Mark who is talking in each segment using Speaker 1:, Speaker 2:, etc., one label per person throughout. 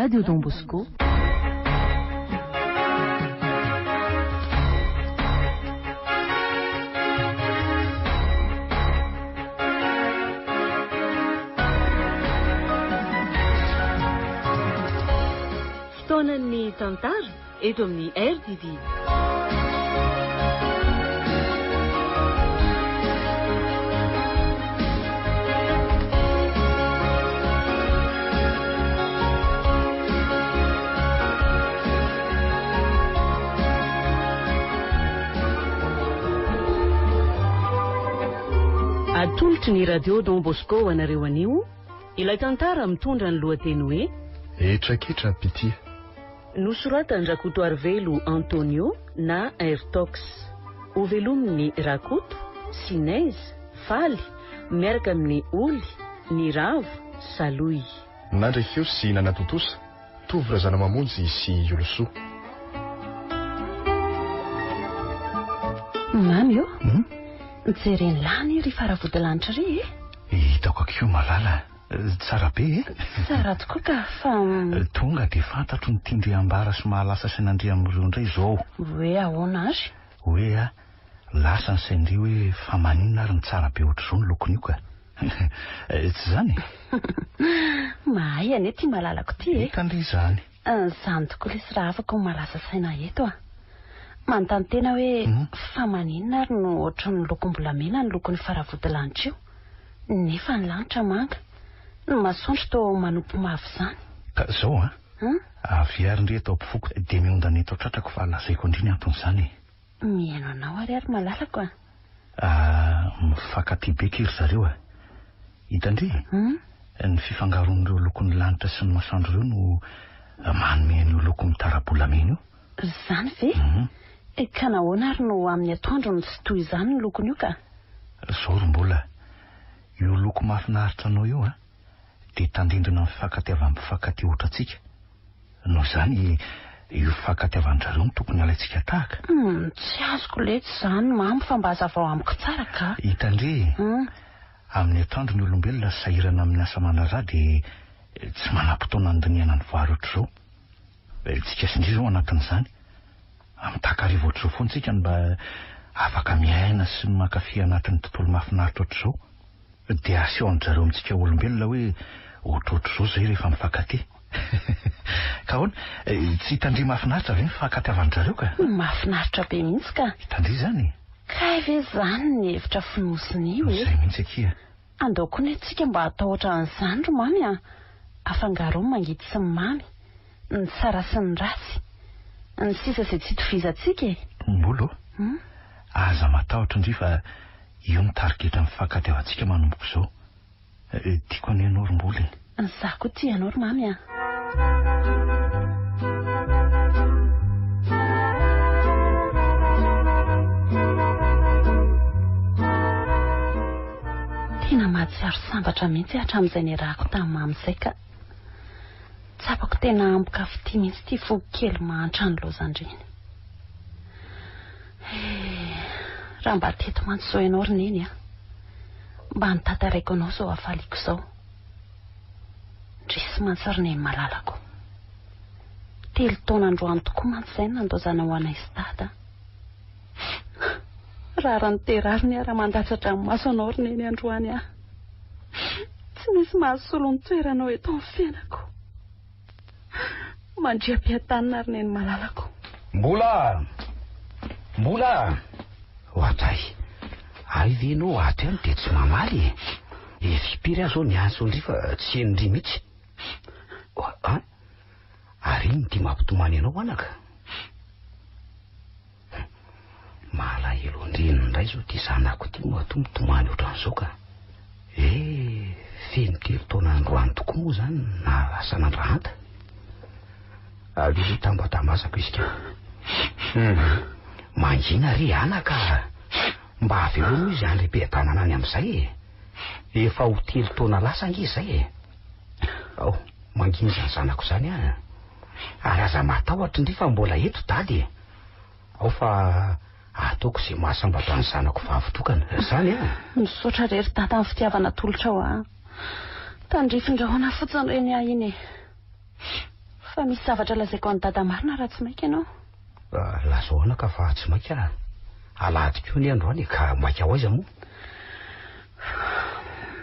Speaker 1: Radio Don Bosco. Fotoanan'ny tantara eto amin'ny RTD. Atolotry ny Radio Don Bosco ho anareo anio ilay tantara mitondra ny lohateny hoe
Speaker 2: Hetraketra-pitia.
Speaker 1: Nosoratan-dRakotoarivelo Antonio na Airtox. Hovelomin'i Rakoto, Sinez, Faly, miaraka amin'i Oly, Niravo, Salohy.
Speaker 2: Nandre feo sy nanatontosa, Tovo Razanamamonjy sy Iolosoa.
Speaker 3: Mamy ô! Jereny lany ry faravodilanitra ry e!
Speaker 4: Hitako akia malala, tsara be e!
Speaker 3: Tsara tokoa ka, fa.
Speaker 4: Tonga dia fantatro ny tian-dry ambara sy mahalasa saina an-dry amin'ireo indray izao.
Speaker 3: Hoe ahoana ary?
Speaker 4: Hoe a, lasa ny sain-dry hoe fa maninona ary ny tsara be ohatr'izao ny lokon'io ka. Tsy izany e?
Speaker 3: Mahay anie ity malalako ity e!
Speaker 4: Hitan-dry izany.
Speaker 3: Izany tokoa lesy raha afaka ho mahalasa saina eto a! Manontany tena hoe fa maninona ary no ohatran'ny lokom-bolamena ny lokon'ny faravodilanitra io, nefa ny lanitra manga, ny masoandro toa manopy mavo izany.
Speaker 4: Ka izao an! Avia ary ndry eto ampofoko dia miondana eto an-tratrako fa lazaiko an-dry ny anton'izany e!
Speaker 3: Mihaino anao ary ary malalako a!
Speaker 4: Ah, mifankatia be kay ry zareo a! Hitan-dry? Ny fifangaroan'ireo lokon'ny lanitra sy ny masoandro ireo no manome an'io loko mitara-bolamena io.
Speaker 3: Izany ve? Ka nahoana ary no amin'ny atoandro no tsy toy izany ny lokon'io ka?
Speaker 4: Zao ry Mbola, io loko mahafinaritra anao io an, dia tandindona amin'ny fifankatiavan'ny mpifankatia ohatrantsika. Noho izany, io fifankatiavan-dRareo no tokony halaintsika tahaka.
Speaker 3: Hum, tsy azoko letsy izany Mamy fa mba hazavao amiko tsara ka.
Speaker 4: Hitan-dry e, amin'ny atoandro ny olombelona sahirana amin'ny asa aman-draharaha dia tsy manam-potoana handinihana ny voary ohatr'izao. Tsika sy ndry izao anatin'izany. Amin'ny takariva ohatr'izao foana tsika no mba afaka miaina sy mankafy anatin'ny tontolo mahafinaritra ohatr'izao. Dia aseho an-dry zareo amintsika olombelona hoe ohatrohatr'izao izay rehefa mifankatia. Ka ahoana? Tsy hitan-dry mahafinaritra ve ny fifankatiavan-dry zareo ka?
Speaker 3: Mahafinaritra be mihitsy ka!
Speaker 4: Hitan-dry izany e!
Speaker 3: Kay ve izany ny hevitra fonosin'io e?
Speaker 4: Izay mihitsy akia.
Speaker 3: Andao koa ne tsika mba hatao ohatran'izany ry mamy a! Afangaro ny mangidy sy ny mamy, ny tsara sy ny ratsy, ny sisa izay tsy itovizantsika e!
Speaker 4: Mbolo ô! Aza matahotra ndry fa io no tarigetra mifankatiavantsika manomboka izao. Tiako anie ianao ry Mbola e!
Speaker 3: Izaho koa tia anao ry Mamy a! Tena mahatsiaro sambatra mihitsy aho hatramin'izay niarahako tamin'i Mamy izay ka. Tsapako tena ampoka fitia mihitsy ity foko kely mahantra nilaozan-dreny. Eh, raha mba teto mantsy izao ianao ry Neny a! Mba notantaraiko anao izao hafaliako izao. Ndrisy mantsy ry Neny malalako. Telo taona androany tokoa mantsy izay no nandaozanao anay sy Dada. Rariny dia rariny aho raha mandatsa-dranomaso anao ry Neny androany aho. Tsy misy mahasolo ny toeranao eto amin'ny fiainako. Mandriam-piadanana ry Neny malalako.
Speaker 5: Mbola! Mbola! Ohatray! Hay ve ianao ato ihany dia tsy mamaly e? Efa impiry aho izao niantso an-dry fa tsy henon-dry mihitsy. An? Ary inona ity mampitomany anao anaka? Malahelo an-dreniny indray izao ity zanako ity matoa mitomany ohatran'izao ka. Eh, feno telo taona androany tokoa moa izany nahalasana an-dRahanta. Aleo hitambatambazako izy ka. Hmm. Mangina re anaka. Mba avelao moa izy handrem-piadanana any amin'izay e. Efa ho telo taona lasa ange izay e. Ao, mangina izany zanako izany ah. Ary aza matahotra ndry fa mbola eto dada e. Ao fa ataoko izay mahasambatra ny zanako vavy tokana. Izany an!
Speaker 3: Misaotra re ry dada ny fitiavana atolotrao ahy. Tandrifindrahona fotsiny ireny ahy iny e. Fa misy zavatra lazaiko an'i Dada marina raha tsy maika ianao.
Speaker 5: Lazao anaka fa tsy maika aho. Alahady koa anie androany e, ka maika ho aiza moa?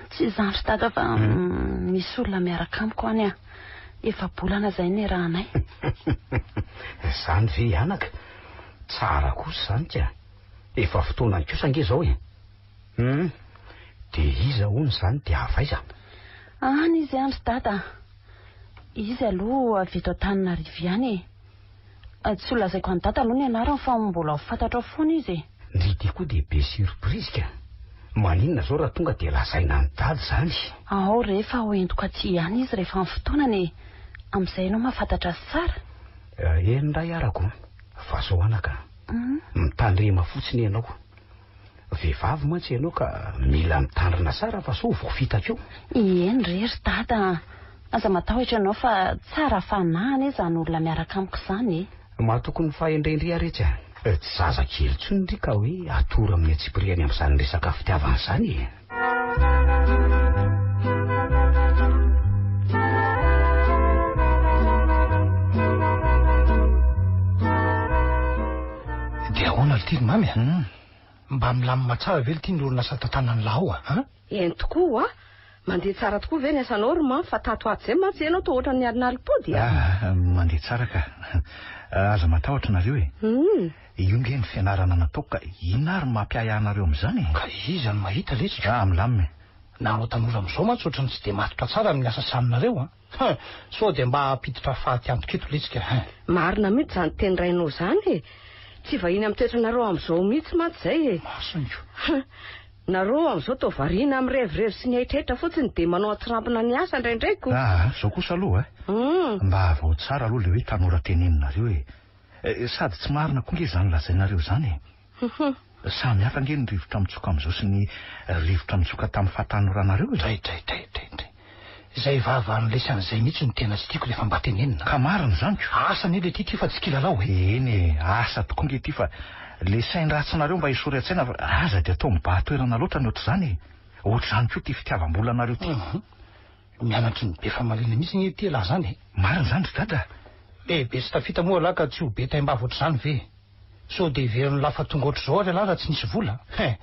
Speaker 3: Tsy izany ry Dada fa misy olona miaraka amiko any ah. Efa-bolana izay niarahanay.
Speaker 5: Izany ve anaka? Tsara kosa izany ka. Efa fotoanany kosa ange izao e. Hum. Dia iza hono izany dia avy aiza?
Speaker 3: Any izy any ry Dada. Izy aloha avy eto Antananarivo ihany e. Tsy ho lazaiko an'i Dada aloha ny anarany fa mbola ho fantatrao foana izy e.
Speaker 5: Ndry ity koa dia be surprise ka. Maninona izao raha tonga dia lazaina an'i Dada izany?
Speaker 3: Ao re fa ho entiko aty ihany izy rehefa amin'ny fotoanany e. Amin'izay ianao mahafantatra azy tsara.
Speaker 5: Eny indray arako. Fa zao anaka a. Mitandrema fotsiny ianao. Vehivavy mantsy ianao ka mila mitandrina tsara fa sao voafitaka eo.
Speaker 3: Eny re ry Dada a! Aza matahotra ianao fa tsara fanahy anie izany olona miaraka amiko izany e!
Speaker 5: Matoky ny fahendren-dry aho retsy a! Tsy zaza kely intsony ry ka hoe atoro amin'ny antsipiriany amin'izany resaka fitiavana izany e!
Speaker 4: Dia ahoana ry ty ry mamy a? Mba milamina tsara ve ity ny orinasa tantanan'i Lao a? An?
Speaker 6: Eny tokoa hoa! Mandeha tsara tokoa ve ny asanao ry mamy fa tato ato izay mantsy ianao toa ohatran'ny alinalim-pody a!
Speaker 4: Ah, mandeha tsara ka. Aza matahotra nareo e. Io nge ny fianarana nataoko ka inona ary no mampiahiahy anareo amin'izany e? Ka iza no mahita letsy ka? Ah, milamina e. Nareo tanora amin'izao mantsy ohatran'ny tsy dia matotra tsara amin'ny asa sahaninareo an! Hein! Sao dia mba hampiditra faty antoka eto letsy ka hein!
Speaker 6: Marina mihitsy izany teny rainao izany e! Tsy vahiny amin'ny toetranareo amin'izao mihitsy mantsy izay e!
Speaker 4: Masoniko!
Speaker 6: Hein! Nareo amin'izao toa variana mirevirevy sy miaitraitra fotsiny dia manao an-tsirambina ny asa indraindray ko!
Speaker 4: Aa! Izao kosa aloha e! Mba avao tsara aloha ilay hoe tanora teneninareo e! Sady tsy marina koa nge izany lazainareo izany e! Samy hafa ange ny rivotra mitsoka amin'izao sy ny rivotra nitsoka tamin'ny fahatanoranareo e! Dray dray dray dray dray. Izay vava an'ilay an'izay mihitsy no tena tsy tiako rehefa mba tenenina. Ka marina izany ko! Asa anie le ty ty fa tsy kilalao e! Eny e, asa tokoa nge ty fa le sain-dratsinareo mba esory an-tsaina fa aza dia atao mibahan-toerana loatra ny ohatr'izany e! Ohatr'izany koa ty fitiavam-bolanareo ty. Mianatry ny be famaliana mihitsy anie ity elah zany e! Marina izany ry dada! Lehibe sy tafita moa elah ka tsy ho be taim-bava ohatr'izany ve? Sao dia heverin'ny lahy fa tonga ohatr'izao ary elah raha tsy nisy vola? Hein!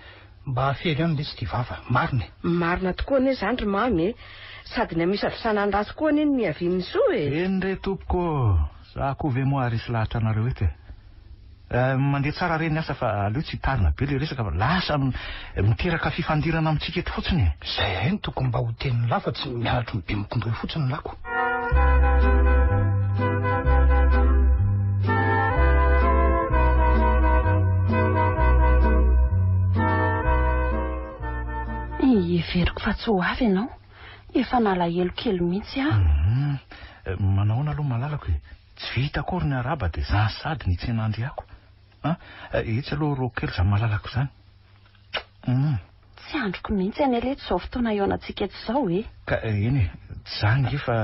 Speaker 4: Mba afero ihany letsy ity vava! Marina e!
Speaker 6: Marina tokoa anie izany ry Mamy e! Sady ny amisavisana ny ratsy koa anie no niavian'ny soa e!
Speaker 4: Eny re tompoko ô! Za koa ve moa haharesy lahatra anareo eto e! Mandeha tsara re ny asa fa aleo tsy hitarina be le resaka fa lasa miteraka fifandirana amintsika eto fotsiny e! Zay hay no tokony mba ho tenin'i lahy fa tsy mianatry ny be mikondoy fotsiny ny lako.
Speaker 3: Heveriko fa tsy ho avy ianao. Efa nalahelo kely mihitsy aho.
Speaker 4: Manahoana aloha malalako e? Tsy vita akory ny arahaba dia za sady nitsena andriako a! Etsy aloha ro kely zany malalako zany. Hum.
Speaker 3: Tsy andriko mihitsy anie letsy izao fotoana hihaonantsika eto izao e!
Speaker 4: Ka eny e, tsy zany nge fa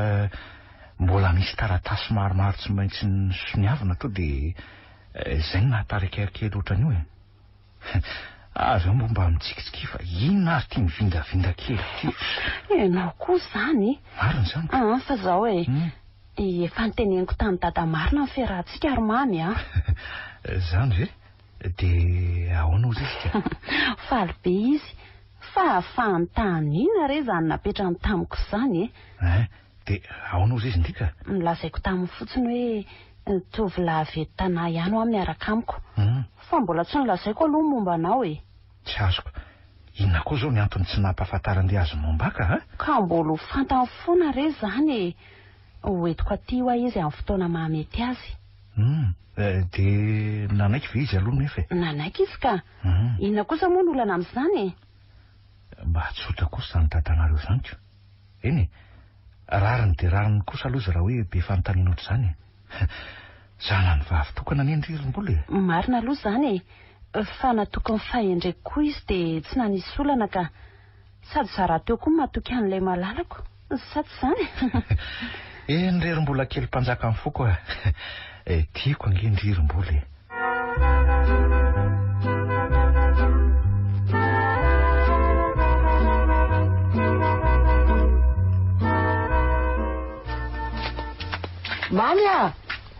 Speaker 4: mbola misy taratasy maromaro tsy maintsy nosoniavina to dia izay no nahatarika ahy kely ohatran'io e. Avy eo moa mba mitsikitsiky fa inona ary ity mivindavinda kely ity?
Speaker 3: Ianao koa izany e!
Speaker 4: Marina izany?
Speaker 3: Aa fa izao e, efa noteneniko tamin'i Dada marina ny fiarahantsika ry Mamy a!
Speaker 4: Izany ve? Dia ahoana hozy izy ka?
Speaker 3: Faly be izy. Fa fanontaniana re izany napetrany tamiko izany e!
Speaker 4: Ein, dia ahoana hozy izy ndry ka?
Speaker 3: Nolazaiko taminy fotsiny hoe tovolahy avy eto Tanà ihany hoa miaraka amiko. Fa mbola tsy nolazaiko aloha ny momba anao e!
Speaker 4: Tsy azoko. Inona koa izao ny antony tsy nampahafantaran-dry azy momba ahy ka a?
Speaker 3: Ka mbola ho fantany foana re izany e! Ho entiko aty hoa izy amin'ny fotoana mahamety azy.
Speaker 4: Hum, dia nanaiky ve izy aloha nefa e?
Speaker 3: Nanaiky izy ka! Inona kosa moa no olana amin'izany e?
Speaker 4: Mba tsotra kosa izany dadanareo izany ko! Eny e! Rariny dia rariny kosa aloha izy raha hoe be fanontaniana ohatr'izany e! Zanany vavy tokana anie ndry ry Mbola e!
Speaker 3: Marina aloha izany e! Fa natoky ny fahendreko koa izy dia tsy nanisy olana ka! Sady za rahateo koa matoky an'ilay malalako, sa tsy izany?
Speaker 4: Eny re ry Mbola kely mpanjakan'ny foko a! Tiako ange ndry ry Mbola e!
Speaker 6: Mamy a!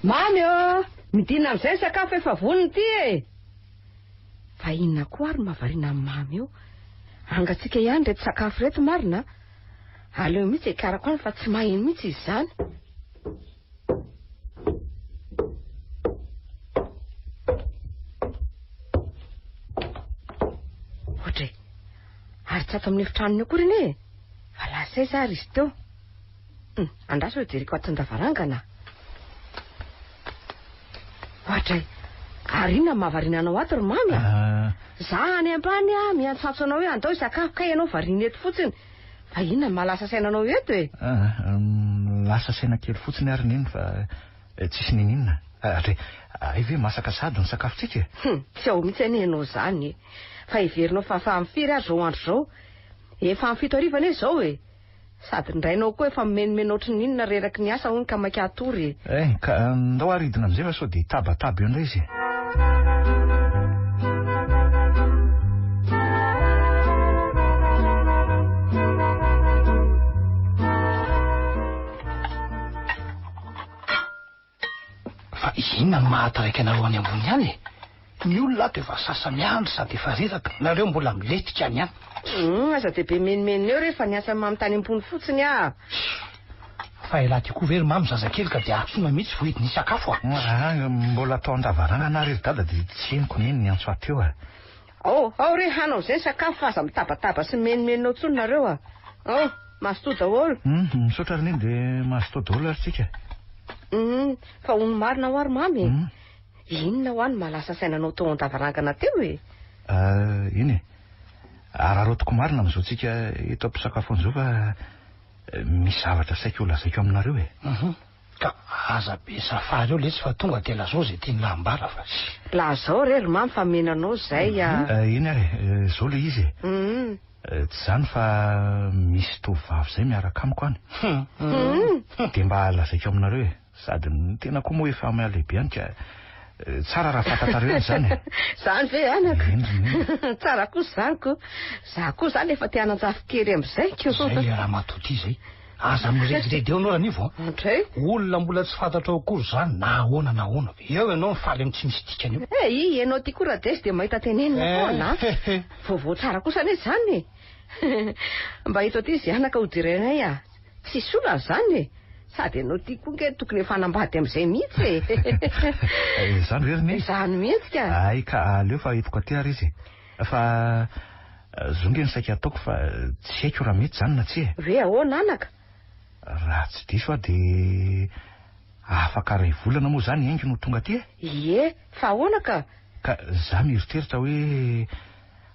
Speaker 6: Mamy ô! Midina amin'izay ny sakafo efa vonona ity e! Fa inona koa ary no mahavariana an'i Mamy eo? Angatsiaka ihany ireto sakafo ireto marina a! Aleo mihitsy hiakarako any fa tsy maheno mihitsy izy izany. Ohatry e! Ary tsy ato amin'ny efitranony akory anie e! Fa lasa aiza ary izy teo? Hum, andraso eo jereko ato an-davarangana. Ohatray, ary inona no mahavariana anao ato ry Mamy a?
Speaker 4: Ah.
Speaker 6: Za any ambany a, miantsoantso anao hoe andao hisakafo kay ianao variana eto fotsiny. Fa inona no mahalasa saina anao eto e?
Speaker 4: Ah, lasa saina kely fotsiny ary neny fa eh, tsisy nininona. Ary hay ve masaka sahady ny sakafontsika e?
Speaker 6: Hum, tsy ao mihitsy anie ianao izany e. Fa heverinao fa fa amin'ny firy ary izao andro izao? Efa amin'ny 7 hariva anie izao e. Sady ny rainao koa efa mimenomeno ohatry ny inona reraky ny asa hono ka maika hatory e.
Speaker 4: Eh, ka ndao ary hidina amin'izay fa sao dia hitabataba eo indray izy e.
Speaker 7: Fa inona no mahataraiky anareo any ambony any e? Ny olona ato efa sasa-miandry sady efa reraka, nareo mbola milentika any ihany.
Speaker 6: Hum, aza dia be menomenona eo re fa ny asan'i Mamy tany am-pony fotsiny ah.
Speaker 7: Fa elah ty koa ve ry Mamy zazakely ka dia antsoina mihitsy vao hidina hisakafo ah.
Speaker 4: Ah, mbola tao an-davarangana ary ry dada dia tsy henoko neny ny antso ahy teo ah.
Speaker 6: Ao, ao re hanao izay ny sakafo fa aza mitabataba sy mimenomenoa intsony nareo ah. Ao, mazotoa daholo.
Speaker 4: Hum, misaotra ry neny dia mazotoa daholo ary tsika.
Speaker 6: Hum, fa hono marina hoa ry Mamy e. Inona hoa no mahalasa saina anao tao an-davarangana teo e?
Speaker 4: Ah, iny e. Araraotiko marina amin'izao tsika eto am-pisakafoana izao fa misy zavatra saika ho lazaiko aminareo e.
Speaker 7: Hum, ka aza be safary eo letsy fa tonga dia lazao izay tian'lah ambara fa.
Speaker 6: Lazao re ry Mamy fa mena anao izay ah.
Speaker 4: Eny ary e, izao ilay izy e.
Speaker 6: Hum.
Speaker 4: Tsy izany fa misy tovovavy izay miaraka amiko any.
Speaker 6: Hum.
Speaker 4: Dia mba lazaiko aminareo e. Sady ny tena koa moa efa mihalehibe ihany ka tsara raha fantatrareo ihany izany e.
Speaker 6: Izany ve anaka?
Speaker 4: Eny ry neny.
Speaker 6: Tsara kosa izany ko. Za koa izany efa te hanan-jafikely amin'izay ko.
Speaker 7: Izay ilay ramatoa ity izay. Aza mirediredy eo ianao Ranivo a.
Speaker 6: Andray.
Speaker 7: Olona mbola tsy fantatrao akory izany na ahoana na ahoana. Eo ianao mifaly amin'ny tsy misy dikany eo.
Speaker 6: Eh, i ianao ity koa Radesy dia mahita tenenina foana a. Vaovao tsara kosa anie izany e. Mba eto aty izy anaka ho jerenay a. Tsisy olana izany e. Sady ianao ity koa nge tokony efa hanambady amin'izay mihitsy e.
Speaker 4: Izany ve ry Neny?
Speaker 6: Izany mihitsy ka.
Speaker 4: Hay ka aleo fa entiko aty ary izy e. Fa zo nge ny saika ataoko fa tsy haiko raha mety izany na tsia e.
Speaker 6: Ve ahoana anaka?
Speaker 4: Raha tsy diso aho dia afaka iray volana moa izany Haingo no tonga aty e.
Speaker 6: Ie, fa ahoana ka?
Speaker 4: Ka za mieritreritra hoe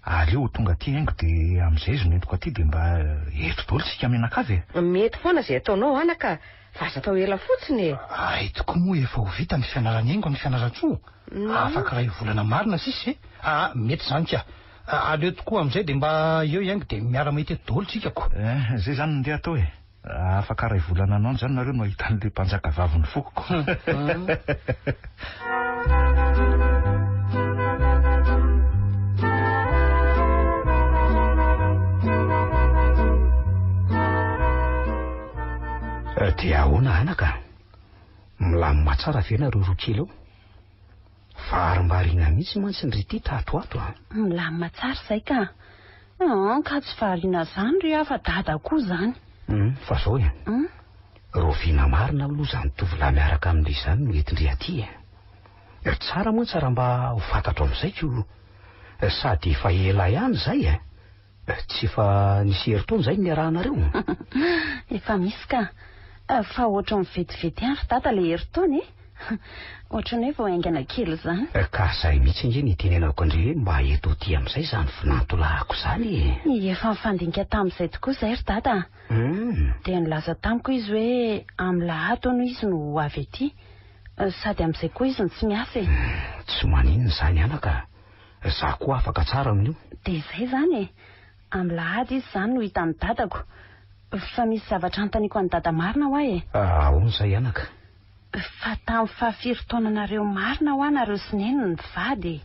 Speaker 4: aleo ho tonga aty Haingo dia amin'izay izy no entiko aty dia mba eto daholo isika mianakavy e.
Speaker 6: Mety foana izay ataonao anaka fa aza atao ela fotsiny e.
Speaker 7: Hay tokoa moa efa ho vita ny fianaran'i Haingo any Fianarantsoa. Afaka iray volana marina sisa e. Aa, mety izany ka. Aleo tokoa amin'izay dia mba eo i Haingo dia miara-mahita eto daholo tsika ko.
Speaker 4: Eh, izay izany no ndeha atao e. Afaka iray volana anao izany nareo no hahita an'ilay mpanjaka vavin'ny fokoko.
Speaker 5: Dia ahoana anaka? Milamina tsara ve nareo roa kely eo? Varimbariana mihitsy mantsy ndry ity tato ato a.
Speaker 3: Milamina tsara izay ka. An, ka tsy variana izany ry aho fa dada koa izany.
Speaker 5: Hum, fa zao e.
Speaker 3: Hum.
Speaker 5: Rahoviana marina aloha izany tovolahy miaraka amin-dry izany no entin-dry aty e. Tsara mantsy raha mba ho fantatro amin'izay ko. Sady efa ela ihany izay e. Tsy efa nisy herintaona izay niarahanareo?
Speaker 3: Efa misy ka. Fa ohatran'ny vetivety ihany ry dada ilay herintaona e. Ohatran'ny hoe vao haingana kely izany.
Speaker 5: Ka izay mihitsy ange no itenenako an-dry hoe mba eto aty amin'izay izany vinantolahako izany e.
Speaker 3: Efa nifandinika tamin'izay tokoa izay ry dada. Dia nilaza tamiko izy hoe amin'ny lahady hono izy no ho avy aty. Sady amin'izay koa izy no tsy miasa e.
Speaker 5: Tsy maninona izany anaka. Za koa afaka tsara amin'io.
Speaker 3: Dia izay izany e. Amin'ny lahady izy izany no hitan'i dadako. Fa misy zavatra anontaniako an'i dada marina hoa e.
Speaker 5: Ahoana izay anaka?
Speaker 3: Fa tamin'ny fahafiry taonanareo marina hoa nareo sy neny no nivady e?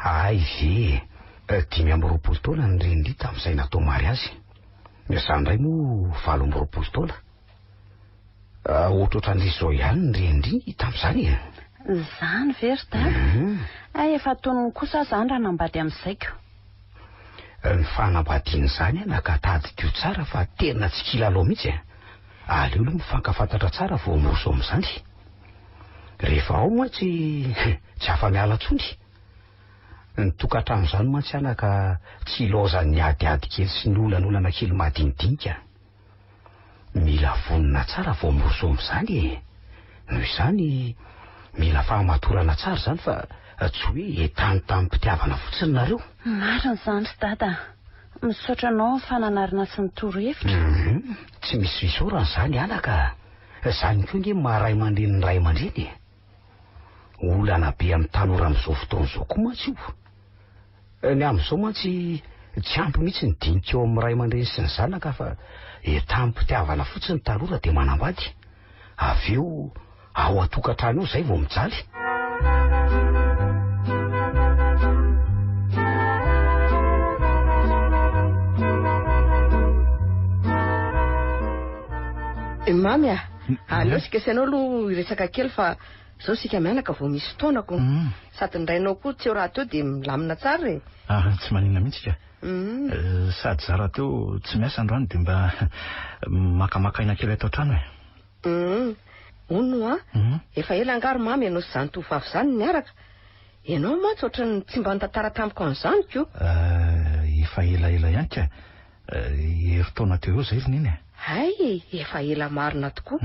Speaker 5: Hay ve e. 25 taona ny reniny tamin'izay natao mariazy. Za indray moa 28 taona. Ohatrohatran'dry izao ihany ny renin-dry tamin'izany e.
Speaker 3: Izany ve ry dada? Hay efa tonony kosa aho izany raha hanambady amin'izay ko.
Speaker 5: Ny fanambadiana izany anaka tadidio tsara fa tena tsy kilalao mihitsy e. Aleo aloha mifankafantatra tsara vao miroso amin'izany. Rehefa ao mantsy tsy afa-miala intsony. Ny tokantrano izany mantsy anaka tsy ilaozan'ny adiady kely sy ny olanolana kely madinidinika. Mila vonona tsara vao miroso amin'izany e! Noho izany, mila fahamatorana tsara izany fa tsy hoe entany tamim-pitiavana fotsiny nareo.
Speaker 3: Marina izany ry Dada a! Misaotra anao amin'ny fananarana sy ny torohevitra.
Speaker 5: Hum, tsy misy fisaorana izany anaka a! Izany koa ange maha ray aman-dreny ny ray aman-dreny e! Olana be amin'ny tanora amin'izao fotoana izao koa mantsy io. Ny amin'izao mantsy tsy ampy mihitsy ny dinika eo amin'ny ray aman-dreny sy ny zanaka fa entam-pitiavana fotsiny ny tanora dia manambady. Avy eo ao an-tokantrano eo izay vao mijaly.
Speaker 6: Mamy a, aleo isika sy ianao aloha hiresaka kely fa Zao isika mianaka vao misy fotoana ko. Sady ny rainao koa tsy eo rahateo dia milamina tsara e.
Speaker 4: Ah, tsy maninona mihitsy ka. Sady za rahateo tsy miasa androany dia mba makamaka aina kely ato an-trano e.
Speaker 6: Hono hoa, efa ela angaha ry mamy ianao sy izany tovovavy izany no niaraka? Ianao mantsy ohatran'ny tsy mba nitantara tamiko an'izany ko.
Speaker 4: Efa elaela ihany ka. Herintaona teo eo izay ry Neny e.
Speaker 6: Hay, efa ela marina tokoa.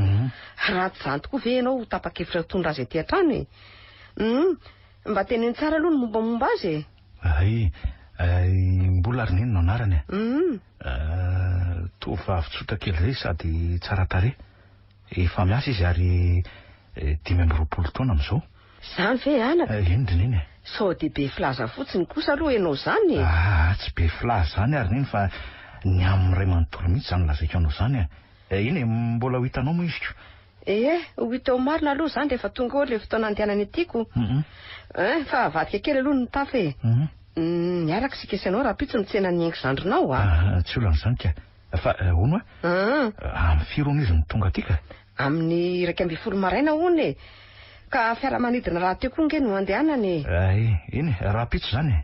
Speaker 6: Raha tsy izany tokoa ve ianao ho tapa-kevitra hitondra azy aty an-trano e? Hum, mba teneno tsara aloha ny mombamomba azy e.
Speaker 4: Hay, Mbola ry Neny no anarany e. Tovovavy tsotra kely izay sady tsara tarehy. Efa miasa izy ary 25 taona amin'izao.
Speaker 6: Izany ve anaka?
Speaker 4: Eny ry Neny e.
Speaker 6: Sao dia be filaza fotsiny kosa aloha ianao izany e?
Speaker 4: Aa, tsy be filaza izany ary Neny fa ny amin'ny ray manontolo mihitsy izany lazaiko anao izany e. Eny e, mbola ho hitanao moa izy ko.
Speaker 6: Ee, ho hita eo marina aloha izany rehefa tonga eo ilay fotoana andehanany aty ko. Ein, fa avadika kely aloha ny tafo e. Miaraka isika sy ianao rahampitso mitsena an'i Haingo zandrinao a.
Speaker 4: Aa, tsy olana izany ka. Fa hono a, amin'ny firy hono izy no tonga aty ka?
Speaker 6: Amin'ny 11 maraina hono e! Ka fiaramanidina rahateo koa ange no andehanany e!
Speaker 4: Ay, eny e, rahampitso izany e!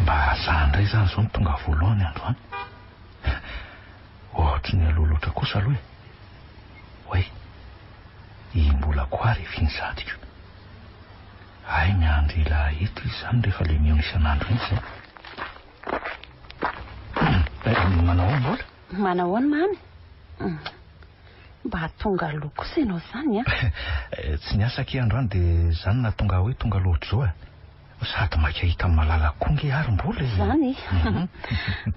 Speaker 4: Mba za indray izany izao no tonga voalohany androany. Ohatry ny aloha loatra kosa aloha e. Oay, i Mbola koa ary efa iny sahadiko. Hay miandry ela eto izy izany rehefa ilay mihaona isan'andro iny izay. Manao ahoana Mbola?
Speaker 3: Manao ahoana Mamy? Mba tonga aloha kosa ianao izany an!
Speaker 4: Tsy niasa akia androany dia izany no nahatonga ahy hoe tonga aloha ohatr'izao e. Sady maika hita an'i Malala koa nge ary Mbola e!
Speaker 3: Izany e!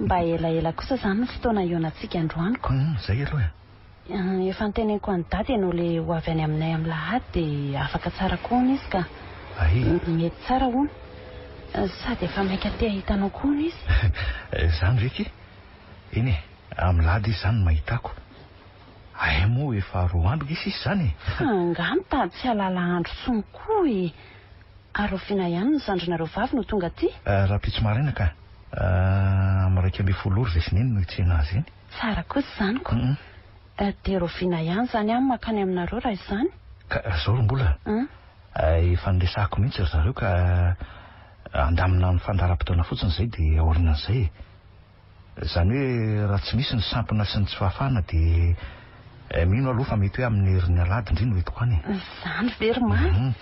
Speaker 3: Mba elaela kosa izany ny fotoana hihaonantsika androany ko.
Speaker 4: Izay aloha e!
Speaker 3: Efa noteneniko an'i Dada ianao ilay ho avy any aminay amin'ny lahady dia afaka tsara koa hono izy ka.
Speaker 4: Ay!
Speaker 3: Mety tsara hono. Sady efa maika te hahita anao koa hono izy.
Speaker 4: Izany ve ki? Eny e, amin'ny lahady izy izany no mahita ako. Hay moa efa roa andro nge sisa izany e!
Speaker 3: Fa angaha mitady tsy hahalala andro intsony koa e! Ary oviana ihany ny zandrinareo vavy no tonga aty?
Speaker 4: Rahampitso maraina ka. Amin'ny 11 ora izay sy neny no hitsena azy eny.
Speaker 3: Tsara kosa izany ko. Dia rahoviana ihany izany aho no mankany aminareo raha izany?
Speaker 4: Ka izao ry Mbola a! Efa niresahako mihitsy ry zareo ka handamina ny fandaharam-potoana fotsiny izay dia aorianan'izay e! Izany hoe raha tsy misy ny sampona sy ny tsy fahafahana dia mino aloha fa mety hoe amin'ny herin'ny alahady ndry no entiko any e.
Speaker 3: Izany ve ry Mamy?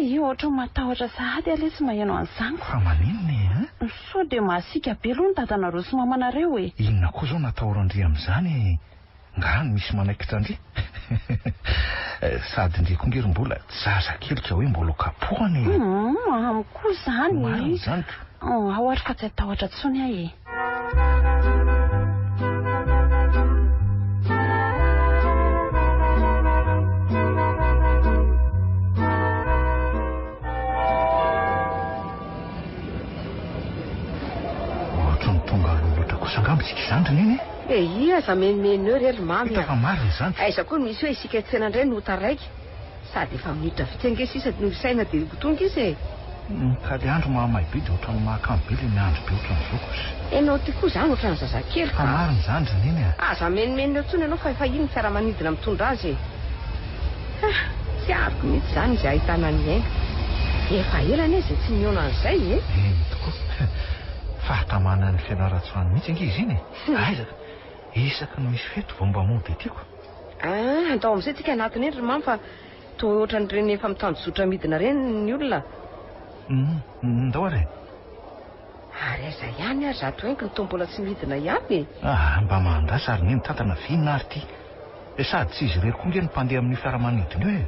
Speaker 3: Io ohatran'ny matahotra sahady aho lesy maheno an'izany ko.
Speaker 4: Fa maninona e an?
Speaker 3: Sao dia masiaka be aloha ny dadanareo sy mamanareo e.
Speaker 4: Inona koa izao no atahoran-dry amin'izany e? Nga no misy manaikitra an-dry? Sady ndry koa nge ry Mbola zaza kely ka hoe mbola ho kapohana e!
Speaker 3: Humm, amiko koa izany e!
Speaker 4: Marina izany ko!
Speaker 3: Ao ary fa tsy hatahotra intsony aho e!
Speaker 4: Ohatran'ny tonga aloha loatra kosa angamba isika izany ry Neny e!
Speaker 6: E ia aza menomenona eo re ry Mamy
Speaker 4: Hita
Speaker 6: a.
Speaker 4: fa marina izany.
Speaker 6: Aiza koa no misy hoe isika hiantsena indray no ho taraiky. Sady efa minitra vitsy ange sisa no isaina dia ho tonga izy e.
Speaker 4: Ka le andro mahamay be dia ohatran'ny mahakamo be le miandry be ohatran'izao kosa.
Speaker 6: Enao ty koa izany ohatran'ny zazakely
Speaker 4: Fa
Speaker 6: ka.
Speaker 4: marina izany ry Neny a.
Speaker 6: Aza menomenona eo intsony ianao fa efa iny ny fiaramanidina mitondra azy e. Ah, tsy ariko mihitsy izany izay ahitana an'i Haingo. Efa ela anie izay tsy nihaona an'izay e.
Speaker 4: Eny tokoa. Fahatamana an'i Fianarantsoa any mihitsy ange izy iny e. Aiza ka. Isaky ny misy fety vao mba mody aty ko.
Speaker 6: Ah, andao amin'izay tsika anatiny eny ry Mamy fa toa ohatran'ireny efa mitanjozotra midina ireny ny olona.
Speaker 4: Hum, ndao ary e.
Speaker 6: Ary aiza ihany ary zato haingo no toa mbola tsy midina ihany e.
Speaker 4: Ah, mba mahandrasa ary neny tantana v'inona ary ity. E sady tsy izy irery koa nge no mpandeha amin'io fiaramanidina io e.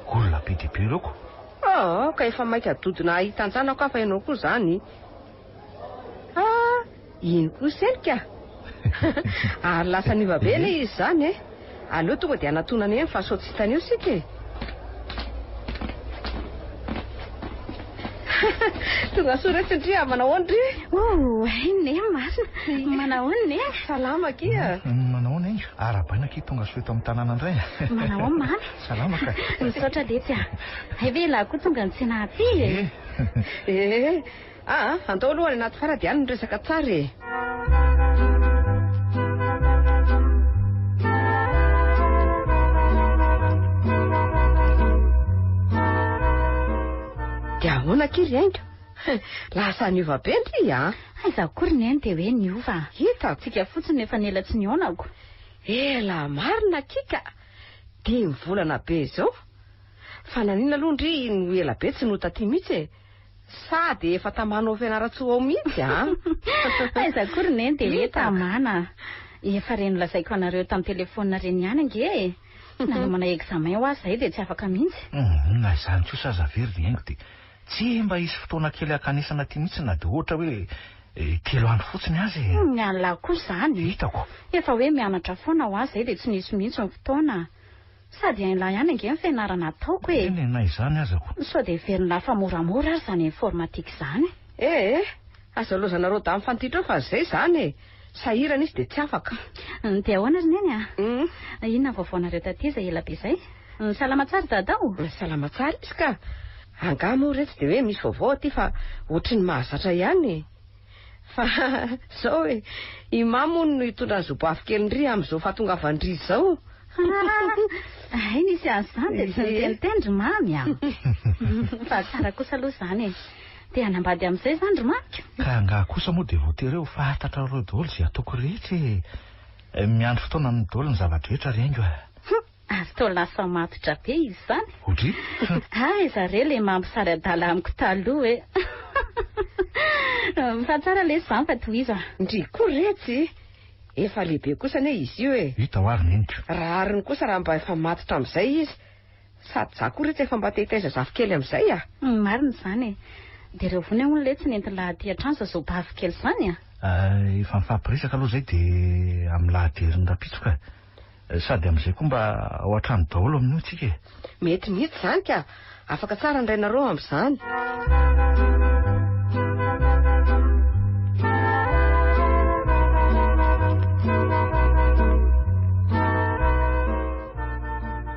Speaker 4: Olona be dia be ireo ko.
Speaker 6: Ah, ka efa maika dodona hahita an-janako aho fa ianao koa izany. Ah, iny koa selika. Ary lasa niova be ilay izy izany e. Aleo tonga dia hanatonana eny fa sao tsy hitany eo isika e. Tonga soa retsy ndry a, manao ahoana ndry?
Speaker 3: Oh, hay neny marina. Manao ahoana neny?
Speaker 6: Salama akia.
Speaker 4: Manao ahoana Inga? Arahabaina akia tonga soa eto amin'ny tanàna indray.
Speaker 3: Manao ahoana mamy?
Speaker 4: Salama ka.
Speaker 3: Misaotra letsy a. Hay ve ialahy koa tonga nitsena aty e?
Speaker 6: Eh, aa, andao aloha any anaty fara dia any no resaka tsara e. Dia ahoana akia ry Haingo? Lasa niova be ndry a!
Speaker 3: Aiza koa ry Neny dia hoe niova.
Speaker 6: Hitako.
Speaker 3: Tsika fotsiny no efa nela tsy nihaonako.
Speaker 6: Ela marina akia ka! Dimy volana be izao. Fa naninona aloha ndry no ela be tsy no taty mihitsy e? Sa dia efa tamana ao Fianarantsoa ao mihitsy a?
Speaker 3: Aiza koa ry Neny dia hoe tamana. Efa ireny nolazaiko anareo tamin'ny telefaonina ireny ihany ange e. Nanomana examen ho aho izahay dia tsy afaka mihitsy.
Speaker 4: Hum, na izany kosa aza ve ry Haingo dia tsy mba hisy fotoana kely hankanesana aty mihitsy na dia ohatra hoe telo andro fotsiny aza e.
Speaker 3: Ny an'lah koa izany e.
Speaker 4: Hitako.
Speaker 3: Efa hoe mianatra foana ho aho izahay dia tsy nisy mihitsy ny fotoana. Sady hain'lah ihany ange ny fianarana ataoko e.
Speaker 4: Eny e, na izany aza ko.
Speaker 3: Sao dia heverin'lah fa moramora ary izany informatique izany.
Speaker 6: Eh eh, aza lozanareo dame fantitra eo fa zay izany e. Sahirana izy dia tsy afaka.
Speaker 3: Dia ahoana ry Neny a? Inona ny vaovaonareo taty izay ela be izay? Salama tsara Dada o?
Speaker 6: Salama tsara izy ka. Angaha moa re tsy dia hoe misy vaovao aty fa ohatry ny mahazatra ihany e. Fa zao e, i Mamy hono no hitondra ny zobavy kelin-dry amin'izao fahatongavan-dry izao.
Speaker 3: Hay nisy an'izany dia tsy niteniteny ry Mamy a! Fa tsara kosa aloha izany e. Te hanambady amin'izay izany ry Mamiko?
Speaker 4: Ka angaha kosa moa dia voatery hoe ho fantatrareo daholo izay ataoko rehetra e. Miandry fotoana aminy daholo ny zava-drehetra ry Haingo a.
Speaker 3: Ary toa lasa matotra be izy izany.
Speaker 4: Odry?
Speaker 3: Aiza re le mampisary adala amiko taloha e. Fa tsara lesy izany fa tohizo a.
Speaker 6: Ndry koa retsy! Efa lehibe kosa anie izy io e.
Speaker 4: Hita ho ary neniko.
Speaker 6: Rariny kosa raha mba efa matotra amin'izay izy. Sady za koa retsy efa mba te hitaiza zafikely amin'izay a.
Speaker 3: Marina izany e. Dia ireo vony hono letsy nentin-lahy aty an-trano za zao-bavy kely izany a.
Speaker 4: Efa mifampiresaka aloha izay dia amin'ny lahaderin'ny rahampitso ka. Sady amin'izay koa mba ao an-trano daholo amin'io tsika e.
Speaker 6: Mety mihitsy izany ka! Afaka tsara ny rainareo amin'izany.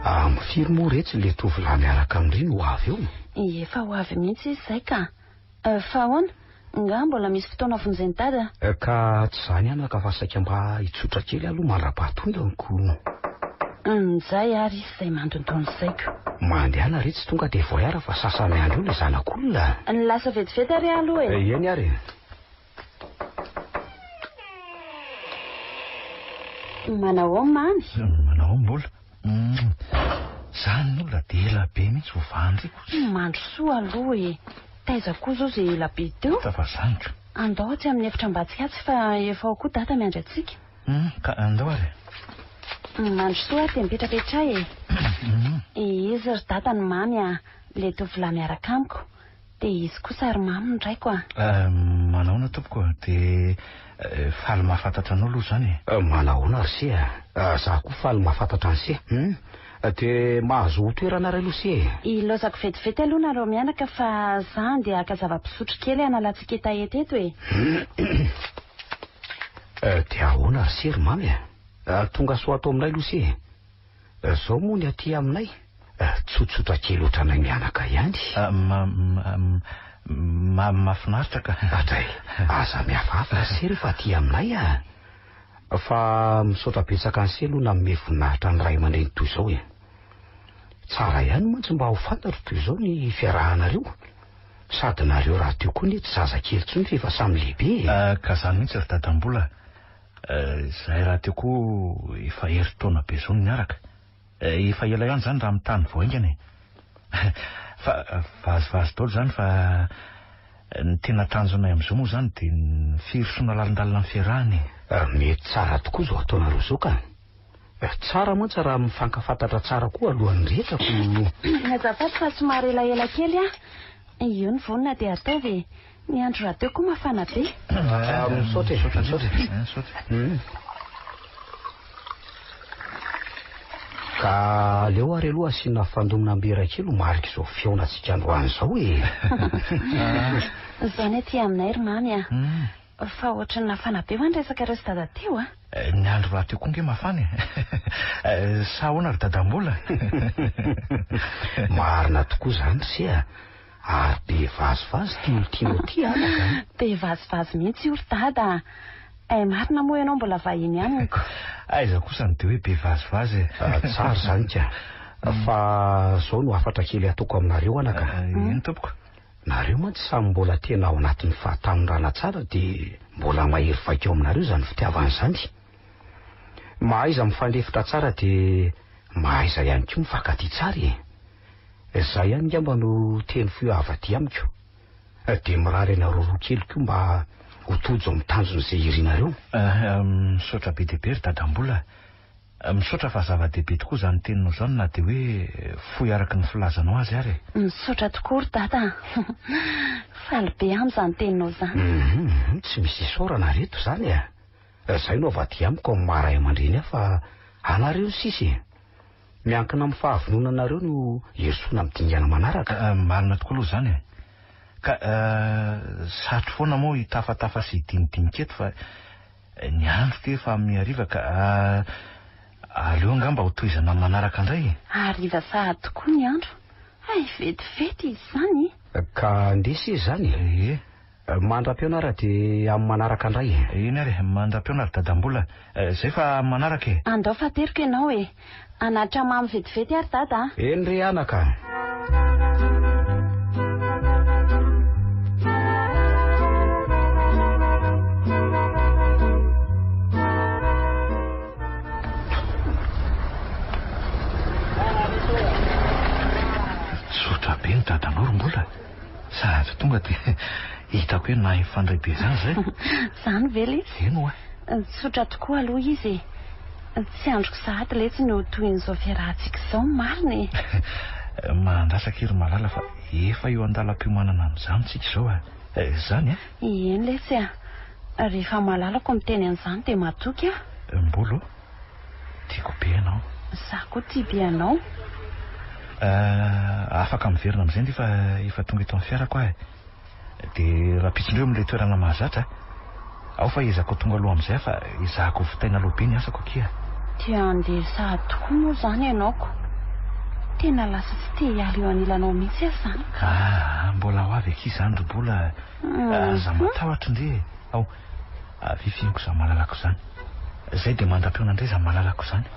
Speaker 5: Amin'ny firy moa retsy ilay tovolahy miaraka amin-dry no ho avy eo?
Speaker 3: Efa ho avy mihitsy izy izay ka. Fa ahoana? Nga mbola misy fotoana vonjen'i Dada?
Speaker 5: Ka tsy izany anaka fa saika mba hitsotra kely aloha mandra-pahatongany ko.
Speaker 3: Njay ary izy izay mandondona ny saiko.
Speaker 5: Mandehana re tsy tonga dia voyara fa sasa miandry eo ilay zanak'olona.
Speaker 3: Lasa vetivety ary aho aloha e.
Speaker 5: Eny ary e.
Speaker 3: Manao ahoana Mamy?
Speaker 4: Manao ahoana Mbola? Zany olona dia ela be mihitsy vao vahan-driko.
Speaker 3: Mandrosoa aloha e. Taiza koa izao izay ela be teo?
Speaker 4: Hita fa zany ko.
Speaker 3: Andao atsy amin'ny efitra ambatsika atsy fa efa ao koa dada miandry antsika.
Speaker 4: Ka andao ary.
Speaker 3: Mandrosoa ary dia mipetrapetraha e. Izy ry dada no mamy a. Ilay tovolahy miaraka amiko. Dia izy kosa ry mamy ny raiko a.
Speaker 4: Manahoana tompoko a. Dia faly mahafantatra anao aloha izany e.
Speaker 5: Manahoana ry se a. Za koa faly mahafantatra an'i se. Hum. Dia mahazoa toerana ary aloha se e.
Speaker 3: Ilaozako vetivety aloha nareo mianaka fa za andeha haka zava-pisotro kely hanalantsika hetaheta eto e.
Speaker 5: Dia ahoana. Manahoana ry se ry mamy a? Tonga soa ato aminay aloha se e. Zao moa ny aty aminay, tsotsotra kely ohatranay mianaka ihany.
Speaker 4: Ma, mahafinaritra ka.
Speaker 5: Adray, aza mihafahafa ry se rehefa aty aminay a. Fa misaotra betsaka an'i se aloha nanome voninahitra ny ray aman-dreny toy izao e. Tsara ihany mantsy mba ho fantatro toy izao ny fiarahanareo. Sady nareo rahateo koa anie tsy zazakely intsony fa efa samy lehibe e.
Speaker 4: Ka zany mihitsy ry dadambola. Izahay rahateo koa efa herintaona be izao no niaraka. Efa ela ihany izany raha mitany vao haingana e. Fa vazivazy daholo izany fa ny tena tanjonay amin'izao moa izany dia ny firosoana lalindalina amin'ny fiarahana e.
Speaker 5: Mety tsara tokoa izao ataonareo izao ka. Tsara mantsy raha mifankafantatra tsara koa alohan'ny rehetra ko.
Speaker 3: Azafady fa somary elaela kely aho. Io ny vonona dia ataovy e. Ny andro rahateo koa mafana be.
Speaker 5: Ah, misaotra e, misaotra.
Speaker 4: Misaotra.
Speaker 5: Ka aleo ary aloha asiana fandominam-bera kely ho marik'izao fihaonantsika androany izao e.
Speaker 3: Izao ny aty aminay ry Mamy a. Fa ohatran'ny nafana be hoa ny resakareo sy Dada teo a.
Speaker 4: Ny andro rahateo koa nge mafana e. Sa ahoana ry Dadambola?
Speaker 5: Marina tokoa izany ry se a. Ary be vazivazy ity olon-tianao ity anaka a!
Speaker 3: Be vazivazy mihitsy io ry Dada a! Hay marina moa ianao mbola vahiny amiko.
Speaker 4: Aiza kosa no dia hoe be vazivazy e!
Speaker 5: Tsara izany ka! Fa izao no hafatra kely ataoko aminareo anaka a!
Speaker 4: Eny tompoko.
Speaker 5: Nareo mantsy samy mbola tena ao anatin'ny fahatanorana tsara dia mbola mahery vaika ao aminareo izany fitiavana izany. Mahaiza mifandefitra tsara dia mahaiza ihany koa mifankatia tsara e! Izay ihany ngamba no teny fohy avy aty amiko. Dia mirary anareo roa kely koa mba ho tojo amin'ny tanjona izay irinareo.
Speaker 4: Misaotra be dia be ry Dadambola. Misaotra fa zava-dehibe tokoa izany teninao izany na dia hoe fohy araka ny filazanao azy ary e.
Speaker 3: Misaotra tokoa ry Dada a. Faly be aho amin'izany teninao izany.
Speaker 5: Hum, tsy misy isaorana ry reto izany e. Izay no avy aty amiko amin'ny maha ray aman-dreny ahy fa anareo ny sisa e. Miankina amin'ny fahavononanareo no hirosoana amin'ny dingana manaraka.
Speaker 4: Marina tokoa aloha izany e. Ka sarotra foana moa hitafatafa sy hidinidinika eto fa ny andro ity efa amin'ny hariva ka aleo angamba ho tohizana amin'ny manaraka indray e.
Speaker 3: Hariva sahady tokoa ny andro. Hay vetivety izy izany
Speaker 5: e. Ka ndeha se izany e.
Speaker 4: Ie.
Speaker 5: Mandra-pihaona ary dia amin'ny manaraka indray e.
Speaker 4: Eny ary e, mandra-pihaona ry Dadambola. Zay fa amin'ny manaraka e.
Speaker 3: Andao fa teriko ianao e. Hanatitra mamy vetivety ary Dada a.
Speaker 5: Eny re anaka a.
Speaker 4: Tsotra be ny dadanao ry Mbola. Sady tonga dia hitako hoe nahay mifandray be izany izay.
Speaker 3: Izany ve lesy?
Speaker 4: Eny oa.
Speaker 3: Tsotra tokoa aloha izy e. Tsy andriko sahady letsy ny ho tohin'izao fiarahantsika izao marina e.
Speaker 4: Mahandrasa akia ry Malala fa efa eo an-dalam-piomanana amin'izany tsika izao a. Izany a?
Speaker 3: Eny letsy a. Rehefa malalako miteny an'izany dia matoky aho.
Speaker 4: Mbolo. Tiako be ianao.
Speaker 3: Za koa tia be anao.
Speaker 4: Euh, afaka miverina amin'izay ndry fa efa tonga eto amin'ny fiarako aho e. Dia rahampitso indray eo amin'ilay toerana mahazatra a. Ao fa ezako ho tonga aloha amin'izay aho fa ezahako ho vitaina aloha be ny asako akia.
Speaker 3: Te handeha sahady tokoa moa izany ianao ko. Tena lasa tsy te hiala eo anilanao mihitsy aho izany ka.
Speaker 4: Ah, mbola ho avy akia izany ry Bola a. Aza matahotra ndry e. Ao. Avia fihiniko izany malalako izany. Zay dia mandra-pihaona indray izany malalako izany.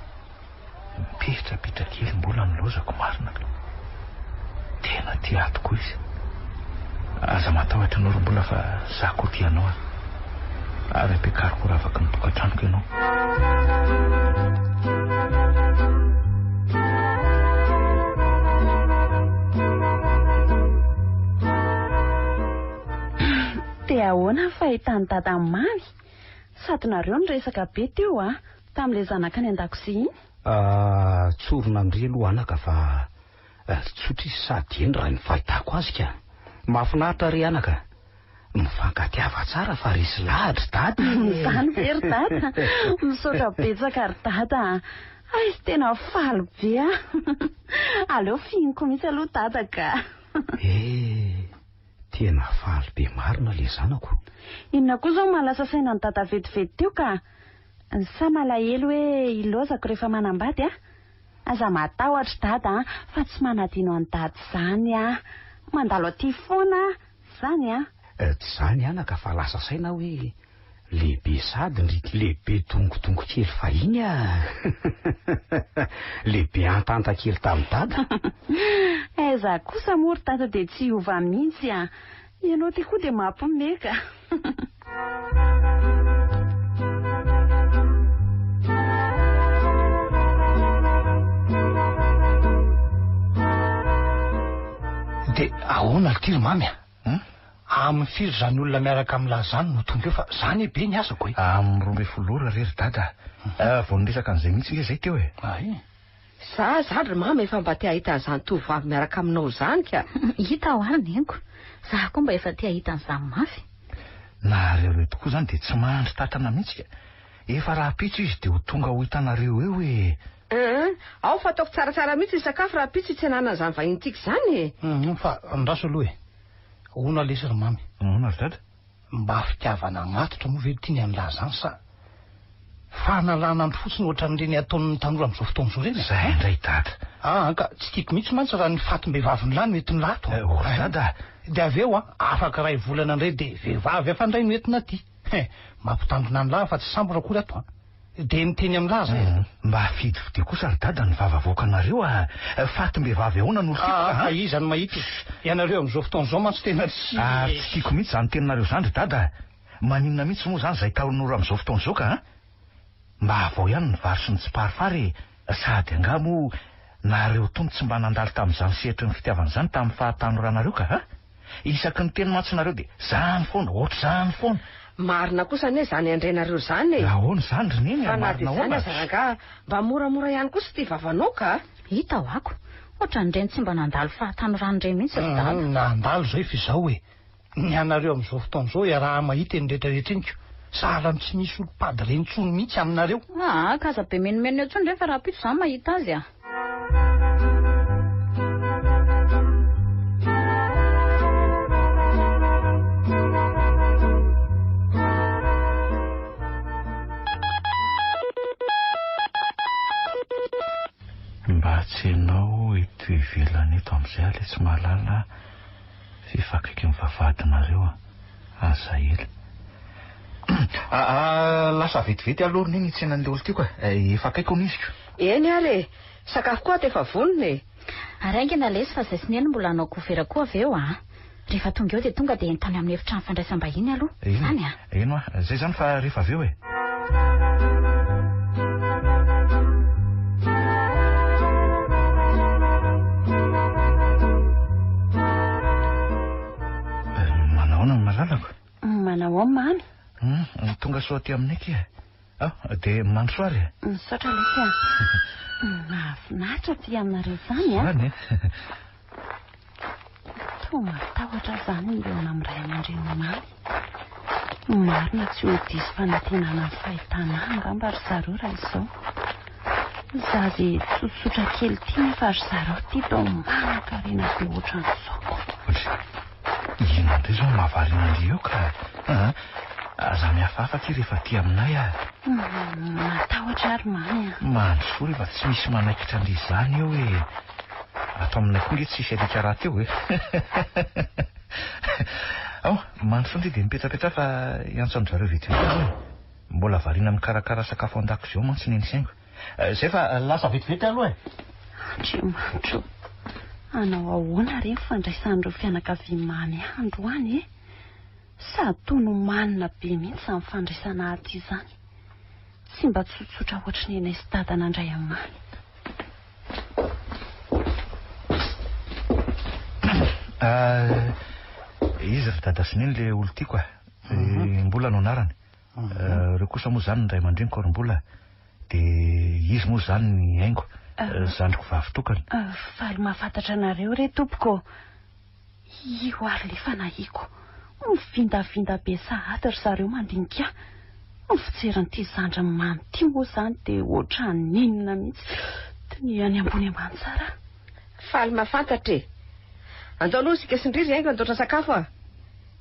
Speaker 4: Mipetrapitra kely mbola ny lozako marina ka. Tena tia ahy tokoa izy. Aza matahotra ianao ry mbola fa za koa tia anao a. Ary ampiakariko ho ravaky ny tokantranoko ianao.
Speaker 3: Dia ahoana ny fahitan'i Dada an'i Mamy? Sady nareo niresaka be teo a, tamin'ilay zanaka any an-dakozia iny.
Speaker 5: Ah, tsorina amin-dry aloha anaka fa tsotra izy sady hendry raha ny fahitako azy ka. Mahafinaritra re anaka. Mifankatiava tsara fa resy lahatra ry Dada e.
Speaker 3: Izany ve ry Dada? Misaotra betsaka ry Dada a. Hay, tena faly be aho. Aleo fihiniko mihitsy aloha Dada ka.
Speaker 5: Eh. Tena faly be marina le zanako.
Speaker 3: Inona koa izao mahalasa saina an'i Dada vetivety teo ka. Sa malahelo hoe ilaozako rehefa manambady a? Aza matahotra dada a, fa tsy manadino an'i dada izany aho. Mandalo aty foana aho, izany a.
Speaker 5: Tsy izany anaka fa lasa saina aho hoe lehibe sady ndry ity lehibe dongodongo kely fahiny a! Lehibe antanta kely tamin'i dada.
Speaker 3: Aiza kosa moa ry dada dia tsy hiova mihitsy a! Ianao ity koa dia mampiomehy ka.
Speaker 7: Dia ahoana ry ty ry mamy a? Hum? Amin'ny firy izany olona miaraka amin'lah izany no tonga eo fa za anie be ny asako e.
Speaker 4: Amin'ny 12 ora re ry dada a. Vao niresaka an'izay mihitsy nge izay teo e.
Speaker 7: Ay.
Speaker 6: Za zany ry mama efa mba te hahita an'izany tovovavy miaraka aminao izany ka.
Speaker 8: Hita aho ary neniko. Za koa mba efa te hahita an'izany mafy.
Speaker 4: Nareo ireo tokoa izany dia tsy mandry tatana mihitsy ka. Efa rahampitso izy dia ho tonga ho hitanareo eo e.
Speaker 6: Hum, ao fa ataoko tsaratsara mihitsy ny sakafo rahampitso hitsenana an'izany vahiny tiako izany e.
Speaker 7: Hum, fa andraso aloha e. Ahoana lesy ry mamy?
Speaker 4: Ahoana ry dada?
Speaker 7: Mba fitiavana matotra moa ve ity ny an'lah zany sa fanalana andro fotsiny ohatran'ireny ataon'ny tanora amin'izao fotoana izao ireny e?
Speaker 4: Zay indray dada.
Speaker 7: Aa ka tsy tiako mihitsy mantsy raha ny fatim-behivavin'lah no entin'lah ato.
Speaker 4: Eh, oh dada.
Speaker 7: Dia avy eo an, afaka iray volana indray dia vehivavy hafa indray no entina aty. He, mampitandrina an'lah fa tsy sambatra akory ato an. Dia miteny amin'lah zay.
Speaker 4: Hum, mba fidifidio kosa ry dada ny vava avoakanareo a! Fatim-behivavy ahoana no tiako
Speaker 7: ka?
Speaker 4: Ah,
Speaker 7: fa iza no mahita e? Ianareo amin'izao fotoana izao mantsy tena tsy.
Speaker 4: Ary tsy tiako mihitsy izany teninareo izany ry dada a! Maninona mihitsy moa izany izay tanora amin'izao fotoana izao ka? Mba avao ihany ny vary sy ny tsiparifary e! Sady angaha moa nareo tony tsy mba nandalo tamin'izany sehatry ny fitiavana izany tamin'ny fahatanoranareo ka? Isaky ny teny mantsy nareo dia zany foana, ohatr'izany foana.
Speaker 6: Marina kosa anie izany andrenareo izany e!
Speaker 4: Ahoana izany ry Neny a,
Speaker 6: Fa na dia
Speaker 4: marina
Speaker 6: izany
Speaker 4: ahoana?
Speaker 6: aza rangaha, mba moramora ihany kosa ity vavanao ka!
Speaker 8: Hita ho ako. Ohatran'ireny tsy mba nandalo fahatanorana ireny mihitsy ry dada.
Speaker 7: Hum, nandalo izay f'izao e! Ny anareo amin'izao fotoana izao iaraha-mahita eny rehetra rehetra eny ko! Sahala amin'ny tsy misy olom-pady ireny intsony mihitsy aminareo.
Speaker 8: Aa, ka aza be menomenona eo intsony re fa rahampitso izaho mahita azy a!
Speaker 4: Mba tsy ianao eto ivelany eto amin'izay aho ilay tsy mahalala f'efa akaiky ny vavahadinareo a! Aza ela. Aa lasa vetivety aloha ry neny hitsena an'ilay olon-tiako e! Efa akaiky hono izy ko.
Speaker 6: Eny ary e! Sakafo koa ato efa vonona e!
Speaker 8: Ary haingana lesy fa zay sy neny mbola hanao couvert koa avy eo a! Rehefa tonga eo dia tonga dia entany amin'ny efitrano fandraisam-bahiny aloha. Izany a!
Speaker 4: Eny hoa, zay zany fa rehefa avy eo e! Manahoana ny malalako?
Speaker 3: Manahoana mamy?
Speaker 4: Hum, tonga soa aty aminay akia. Ah, dia mandroso ary e.
Speaker 3: Misaotra lesy a. Mahafinaritra aty aminareo izany a.
Speaker 4: Izany e.
Speaker 3: Toa matahotra aho izany ny hihaona amin'ny ray aman-drenin'i Mamy. Marina tsy ho diso fanantenana amin'ny fahitana ahy angamba ry zareo raha izao. Zaza tsotsotra kely ity nefa ry zareo ity toa manan-karena be ohatran'izao.
Speaker 4: Ohatry inona indray izao no mahavariana an-dry eo ka? Aza mihafahafa akia rehefa aty aminay ah.
Speaker 3: Matahotra aho ry Mamy a.
Speaker 4: Mandrosoa rehefa tsy misy manaikitra an-dry izany eo e. Ato aminay koa nge tsisy alika rahateo e. Ao, mandrosoa ndry dia mipetrapetraha fa hiantso an-dry zareo vetivety aho e. Mbola variana mikarakara sakafo an-dakozia ao mantsy Neny sy Haingo. Izay fa lasa vetivety aloha e.
Speaker 3: Andriamanitra o! Hanao ahoana re ny fandraisan'ireo fianakavian'i Mamy ahy androany e? Sady toa nomanina be mihitsy izany fandraisana ahy aty izany. Tsy mba tsotsotra ohatry ny anay sy Dada nandray an'i Mamy.
Speaker 4: Izy ry Dada sy Neny ilay olon-tiako a. Mbola no anarany. Ireo kosa moa izany ny ray aman-dreniko ary mbola. Dia izy moa izany ny haingo. Zandriko vavy tokana.
Speaker 3: Faly mahafantatra anareo re tompoko ô. Io ary le fanahiako. Mivindavinda be sahady ry zareo mandinika ahy. Ny fijery an'ity zandriny mamy ity moa izany dia ohatran'ny inona mihitsy. Dinihany ambony ambany tsara aho.
Speaker 6: Faly mahafantatra e. Andao aloha isika sy ndry ry haingo handoatra sakafo a.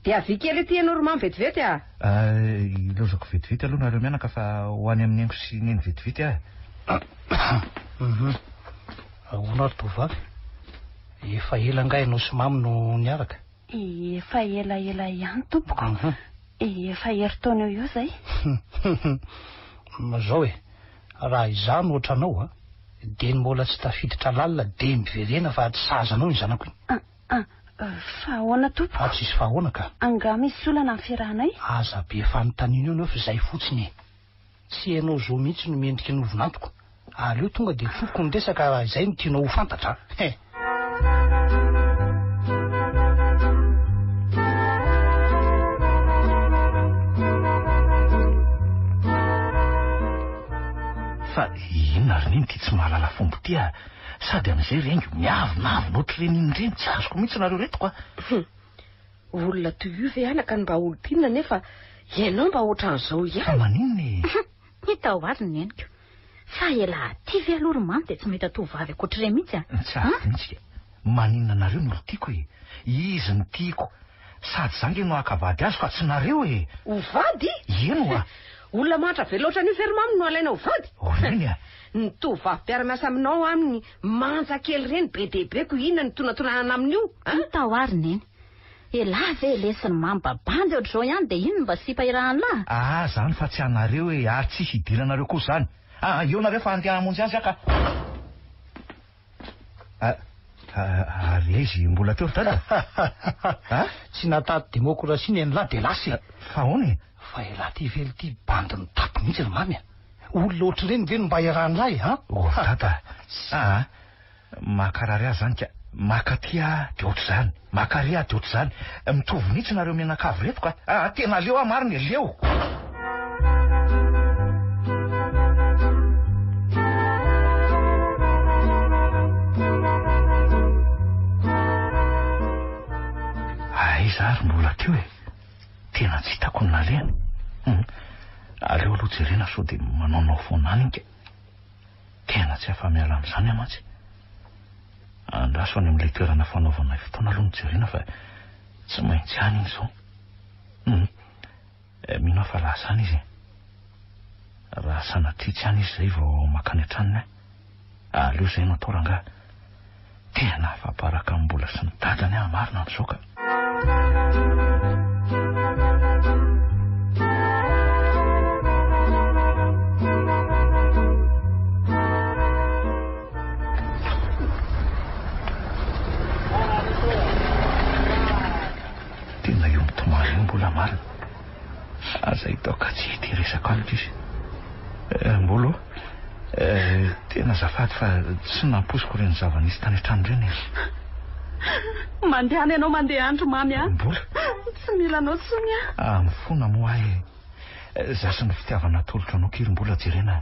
Speaker 6: Dia avia kely ety ianao ry Mamy vetivety a!
Speaker 4: Ilaozako vetivety aloha nareo mianaka fa ho any amin'ny Haingo sy Neny vetivety aho e.
Speaker 7: Hum. Ahoana ary tovovavy? Efa ela angaha ianao sy Mamy no niaraka?
Speaker 3: Efa elaela ihany tompoko. Efa herintaona eo eo izay.
Speaker 7: Hum. Izao e, raha izaho no ohatranao a, dia ny mbola tsy tafiditra lalina dia miverena fa tsy sahaza anao iny zanako iny.
Speaker 3: Ah, ah, fa ahoana tompoko?
Speaker 7: Ah, tsisy fa ahoana ka.
Speaker 3: Angaha misy olana ny fiarahanay?
Speaker 7: Aza be fanontaniana eo nefa izay fotsiny e. Tsy ianao zo mihitsy no mendrika ny ho vinantoko. Aleo tonga dia tsoriko ny resaka raha izay no tianao ho fantatra a. He.
Speaker 4: Fa inona ary neny ity tsy mahalala fomba ity a? Sady amin'izay ry Haingo miavonavona ohatr'ireny inona ireny, tsy azoko mihitsy nareo ireto ka.
Speaker 6: Hum. Olona toy io ve anaka no mba olom-pinona nefa ianao mba ohatran'izao ihany?
Speaker 4: Fa maninona e?
Speaker 8: Hita ho azy ny neniko. Fa elah aty ve aloha ry Mamy dia tsy mahita tovovavy ankoatr'ireny mihitsy a?
Speaker 4: Tsy azoko mihitsy ka. Maninona anareo no olon-tiako e? Izy no tiako. Sady za nge no haka vady azy fa tsy nareo e!
Speaker 6: Ho vady?
Speaker 4: Eny oa!
Speaker 6: Olona mahantra be loatra an'io ve ry Mamy no alaina ho vady?
Speaker 4: Reny a!
Speaker 6: Ny tovovavy mpiara-miasa aminao aminy manja kely ireny be dia be ko inona no tonantonanana amin'io a?
Speaker 8: Hita ho ary Neny. Elah ve lesy ny mamy babanjy ohatr'izao ihany dia inn mba sipa irahan'lah?
Speaker 4: Aa zany fa tsy anareo e ary tsy hidiranareo koa zany. Aa eo nareo fa andeha hamonjy azy aho ka. Ary aiza i mbola teo ry dada?
Speaker 7: A? Tsy nataty demokrasia ny an'lah dia lasa e.
Speaker 4: Fa ahoana e?
Speaker 7: Fa elah ty vely ty bandy mitapy mihitsy ry mamy a. Olona ohatr'ireny ve no mba iarahan'lah e an?
Speaker 4: Oh ry dada a! Mankarary ahy zany ka. Maka aty aho dia ohatr'izany, maka ary aho dia ohatr'izany. Mitovy mihitsy nareo mianakavy ireto ka. Aa tena leo aho marina e, leo. Aiza ary mbola teo e? Tena tsy hitako ny nalehany. Hum. Aleo aloha jerena sao dia manaonao foana any inga. Tena tsy afa-miala amin'izany aho mantsy. Andraso any amin'ilay toerana fanaovanay fotoana aloha no jerena fa tsy maintsy any iny izao. Hum. Mino aho fa lasa any izy e. Raha sanatria tsy any izy izay vao mankany an-tranony aho. Aleo izay no atao rangahy. Tena afa-baraka amin'ny Mbola sy ny dadany aho marina amin'izao ka. Tena io mitomany io Mbola marina. Aza hitaoka tsy hety hiresaka amiko izy. Eh, Mbolo, eh, tena azafady fa tsy nampoiziko ireny zava-nisy tany an-trano ireny e.
Speaker 3: Mandehana ianao mandeha andro mamy a.
Speaker 4: Mbola.
Speaker 3: Tsy mila anao tsony aho.
Speaker 4: Ah, mifona moa aho e. Eh, za sy ny fitiavana atolotro anao kiry mbola jerena.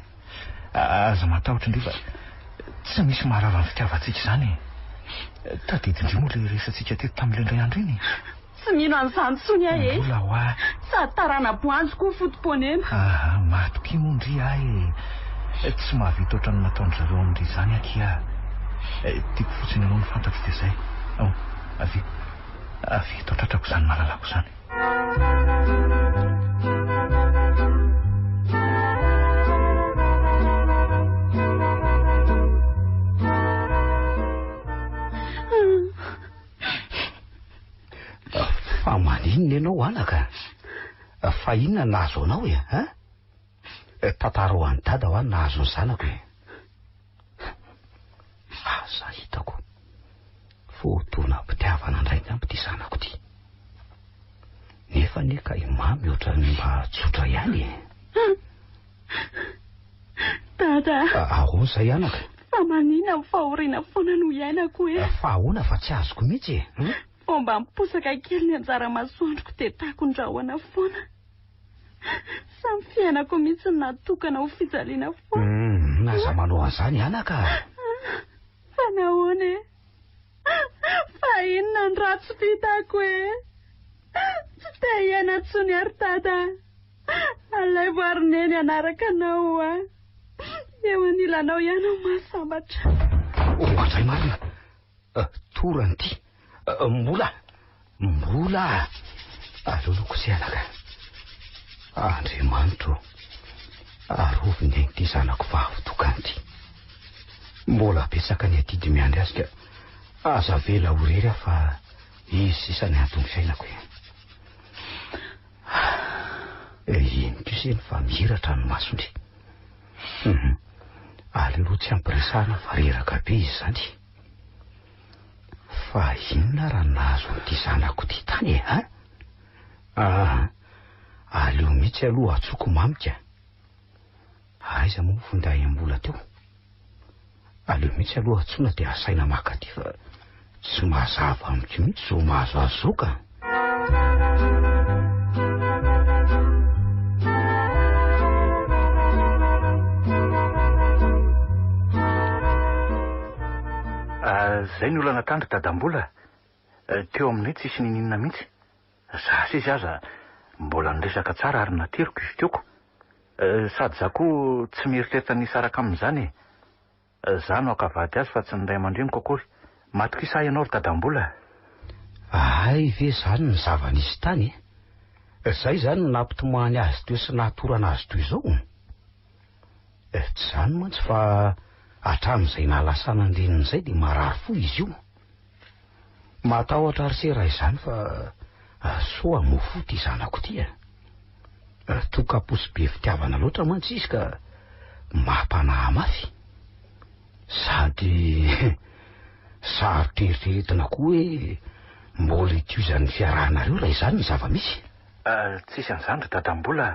Speaker 4: Aza matahotra indry fa tsy misy maharava ny fitiavantsika izany e. Tadidin-dry moa ilay resatsika teto tamin'ilay indray andro iny e.
Speaker 3: Tsy mino an'izany intsony aho e!
Speaker 4: Mbola hoa.
Speaker 3: Sady tarana-boanjo koa foto-ponena.
Speaker 4: Aha, matokia moa ndry ahy e! Tsy mahavita ohatran'ny nataon-dry zareo amin-dry izany akia aho. Tiako fotsiny ianao no fantatro dia izay. Ao, avia. Avia eto an-tratrako izany malalako izany.
Speaker 5: Fa maninona ianao anaka? Fa inona no nahazo anao e? Hein? Tantarao an'i dada hoa ny nahazo ny zanako e. Aza hitako. Fotoanam-pitiavana indray angamba ity zanako ity. Nefa anie ka i Mamy ohatran'ny mba tsotra ihany e.
Speaker 3: Dada.
Speaker 5: Ahoana izay anaka?
Speaker 3: Fa maninona ny fahoriana foana no iainako e?
Speaker 5: Fa ahoana fa tsy azoko mihitsy e? Hum?
Speaker 3: Vao mba miposaka kely ny anjara masoandroko dia takon-drahona foana. Samy fiainako mihitsy no natokana ho fijaliana foana.
Speaker 5: Hum, aza manao an'izany anaka.
Speaker 3: Fa nahoana e? Fa inona ny ratsy vitako e? Tsy te hiaina intsony ary Dada. Alaivo ary Neny hanaraka anao hoa. Eo anilanao ihany aho mahasambatra.
Speaker 5: Ohatray marina. Torany ity. Mbola. Mbola. Aleo aloha kosehana ka. Andriamanitro ô, arovy ny ain'ity zanako vavy tokana ity. Mbola betsaka ny adidy miandry azy ka aza avela ho irery aho fa izy sisa ny anton'ny fiainako e. Iny kosa eny fa mihiratra ny masony. Hum, aleo aloha tsy ampiresahana fa reraka be izy izany. Fa inona raha nahazo an'ity zanako ity tany e, ha? Ah, aleo mihitsy aloha atsoko mamika. Aiza moa finday mbola teo? Aleo mihitsy aloha antsoina dia asaina maka aty fa tsy mazava amiko mihitsy izao mahazo azy izao ka.
Speaker 4: Zay ny olana tany ry dadambola. Teo aminay tsisy niniana mihitsy. Za sy izy aza mbola niresaka tsara ary nateriko izy teoko. Sady za koa tsy mieritreritra ny hisaraka aminy izany e. Za no haka vady azy fa tsy ny ray aman-dreniko akory. Matokisa ahy ianao ry dadambola.
Speaker 5: Hay ve izany ny zava-nisy tany e? Izay izany no nampitomany azy teo sy nahatorana azy toy izao? Tsy izany mantsy fa hatramin'izay nahalasana ny reniny izay dia marary fo izy io. Matahotra ry se raha izany fa soa hamoa fo ity zanako ity a. Tokam-po sy be fitiavana loatra mantsy izy ka mampanahy mafy. Sady sarotra eritreretina koa hoe mbola hitohizan'ny fiarahanareo raha izany ny zava-misy.
Speaker 4: Tsisy an'izany ry dadambola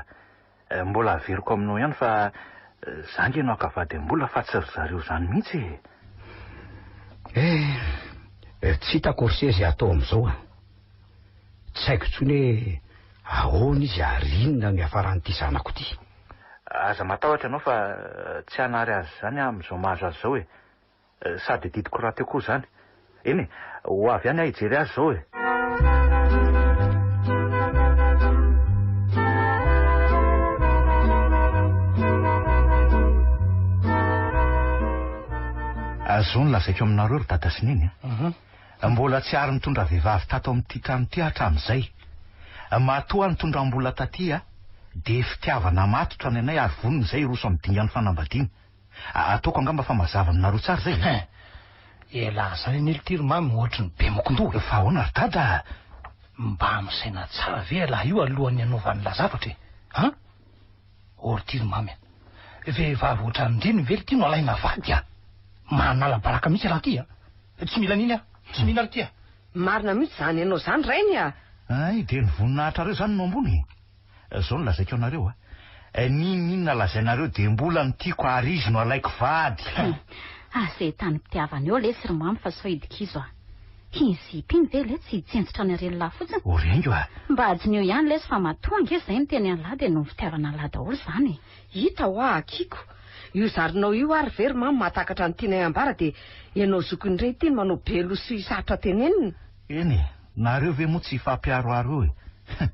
Speaker 4: a. Mbola averiko aminao ihany fa za nge no haka vady am-bola fa tsy ry zareo izany mihitsy e!
Speaker 5: Eh, tsy hitako ry se izay atao amin'izao a! Tsy haiko intsony hoe ahoana izy ary inona no hiafaran'ity zanako ity.
Speaker 4: Aza matahotra ianao fa tsy hanary azy izany aho amin'izao mahazo azy izao e! Sady adidiko rahateo koa izany. Eny e, ho avy any aho hijery azy izao e. Izao no lazaiko aminareo ry dada sy neny a. Mhm. Mbola tsy ary nitondra vehivavy tato amin'ity trano ity hatramin'izay. Matoa aho nitondram-bola taty a, dia fitiavana matotra ny anay ary vonona izay hiroso amin'ny dingan'ny fanambadiana. Ataoko angamba fa mazava aminareo tsara izay e!
Speaker 7: Elah zany anie lty ry mamy ohatry ny be mokondoha.
Speaker 4: Fa ahoana ry dada a?
Speaker 7: Mba misaina tsara ve elah io alohan'ny hanaovan'lah zavatra e? An? Ô ry ty ry mamy a! Vehivavy ohatran'ireny ve lty no alaina vady a? Manala baraka mihitsy elah ty a! Tsy mila an'iny aho! Tsy mila lty a!
Speaker 6: Marina mihitsy izany ianao izany rainy a!
Speaker 4: Hay, dia ny voninahitrareo izany no ambony e! Zao no lazaiko anareo a! N'inon'inona lazainareo dia mbola no tiako ary izy no alaiko vady!
Speaker 8: Aza entanim-pitiavana eo lesy ry mamy fa sao hidikizo a! Iny zipo iny ve letsy hitsentsitra ny haren'lah fotsiny?
Speaker 4: O ry haingo a!
Speaker 8: Mba hadinio ihany lesy fa matoa ange izay miteny an'lah dia noho ny fitiavana an'lah daholo izany e!
Speaker 6: Hita hoa akiko! Io zarinao io ary ve ry mamy mahatakatra ny tianay ambara dia ianao zokiny indray ity no manao be loha sy sarotra tenenina?
Speaker 4: Eny e! Nareo ve moa tsy hifampiharoharo eo e?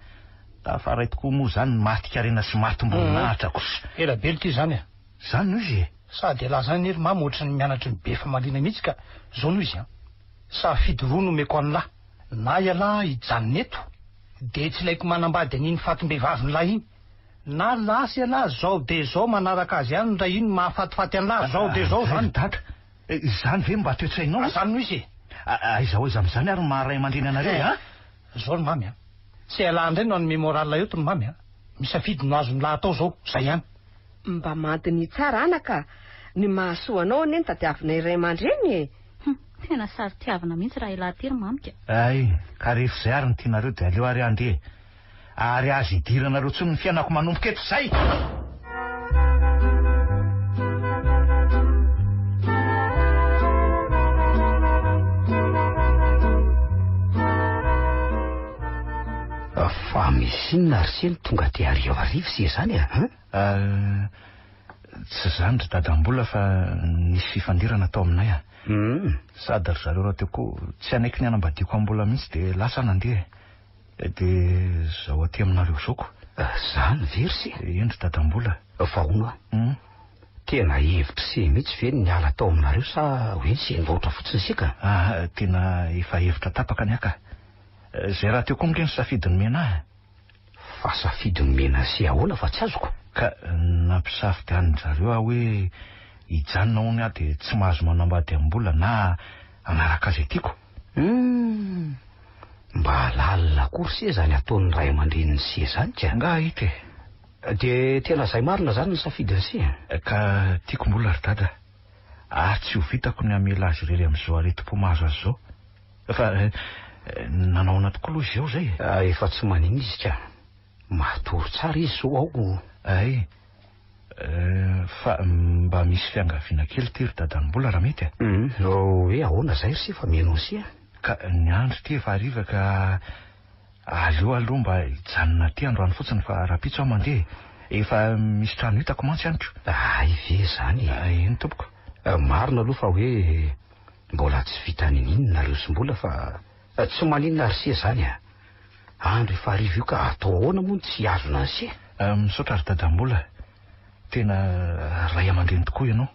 Speaker 4: Tafaray tokoa moa izany ny matin-karena sy matim-boninahitra kosa.
Speaker 7: Ela be lty izany a!
Speaker 4: Izany no izy e!
Speaker 7: Sady elah zany anie ry mamy ohatry ny mianatry ny be famaliana mihitsy ka! Zao no izy an! Safidy roa no omeko an'lah, na ialahy hijanona eto, dia tsy ilaiko manambady an'iny fatim-behivavin'lah iny, na lasa ialahy zao dia zao manaraka azy any ndray iny mahafatifaty an'lah zao dia zao zany!
Speaker 4: Dada, izany ve mba toe-tsainao?
Speaker 7: Izany no izy e!
Speaker 4: Aiza ho aiza amin'izany ary ny maha ray aman-dreny anareo e an!
Speaker 7: Zao ry mamy a! Tsy ialahy indray no hanome moral eto ry mamy a! Misafidy no azon'lah atao zao, zay ihany.
Speaker 6: Mba mandiniha tsara anaka, ny mahasoa anao anie no tadiavinay ray aman-dreny e!
Speaker 8: Hum, tena saro-tiavina mihitsy raha ialahy ity ry mamiko
Speaker 4: a! Hay, ka rehefa izay ary no tianareo dia aleo ary handeha e! Ary aza idiranareo intsony ny fiainako manomboka eto izay!
Speaker 5: Fa misy inona ry se no tonga aty harivariva se izany a? Hein?
Speaker 4: Tsy izany ry dadambola fa nisy fifandirana tao aminay a. Sady ry zareo rahateo koa tsy hanaiky ny hanambadiako am-bola mihitsy dia lasa nandeha e. Dia zao aty aminareo zao ko.
Speaker 5: Zany ve ry se?
Speaker 4: Eny ry dadambola.
Speaker 5: Fa hono a. Tena hevitry se mihitsy ve ny niala tao aminareo sa hoe nisy-vaotra fotsiny se ka?
Speaker 4: Ah, tena efa hevitra tapaka ny ahy ka. Zay rahateo koa ange ny safidy nomena ahy.
Speaker 5: Fa safidy nomena an'se ahoana fa tsy azoko?
Speaker 4: Ka nampisafidy an-dry zareo aho hoe hijanona hono aho dia tsy mahazo manambady am-bola na hanaraka izay tiako.
Speaker 5: Humm! Mba lalina koa ry se izany ataon'ny ray aman-drenin'i se izany ka.
Speaker 4: Angaha hita e!
Speaker 5: Dia tena izay marina izany ny safidin'i se
Speaker 4: a? Ka tiako mbola ry dada, ary tsy ho vitako ny hamela azy irery amin'izao aretim-po mahazo azy izao. Fa nanao ahoana tokoa aloha izy ao izay
Speaker 5: e? Efa tsy manina izy ka. Matory tsara izy izao ao.
Speaker 4: Hay. Fa mba misy fiangaviana kely ity ry dadan'i Mbola raha mety
Speaker 5: e. Hoe ahoana izay ry se fa mihaino an'se a.
Speaker 4: Ka ny andro ity efa hariva ka aleo aloha mba hijanona aty androany fotsiny fa rahampitso aho mandeha e. Efa misy trano hitako mantsy any ko.
Speaker 5: Hay ve izany
Speaker 4: e. Eny tompoko.
Speaker 5: Marina aloha fa hoe mbola tsy vita niniana nareo sy Mbola fa tsy maninona ry se izany a. Andro efa hariva io ka atao ahoana moa no tsy hihazona an'se?
Speaker 4: Misaotra ry Dadambola, tena ray aman-dreny tokoa ianao.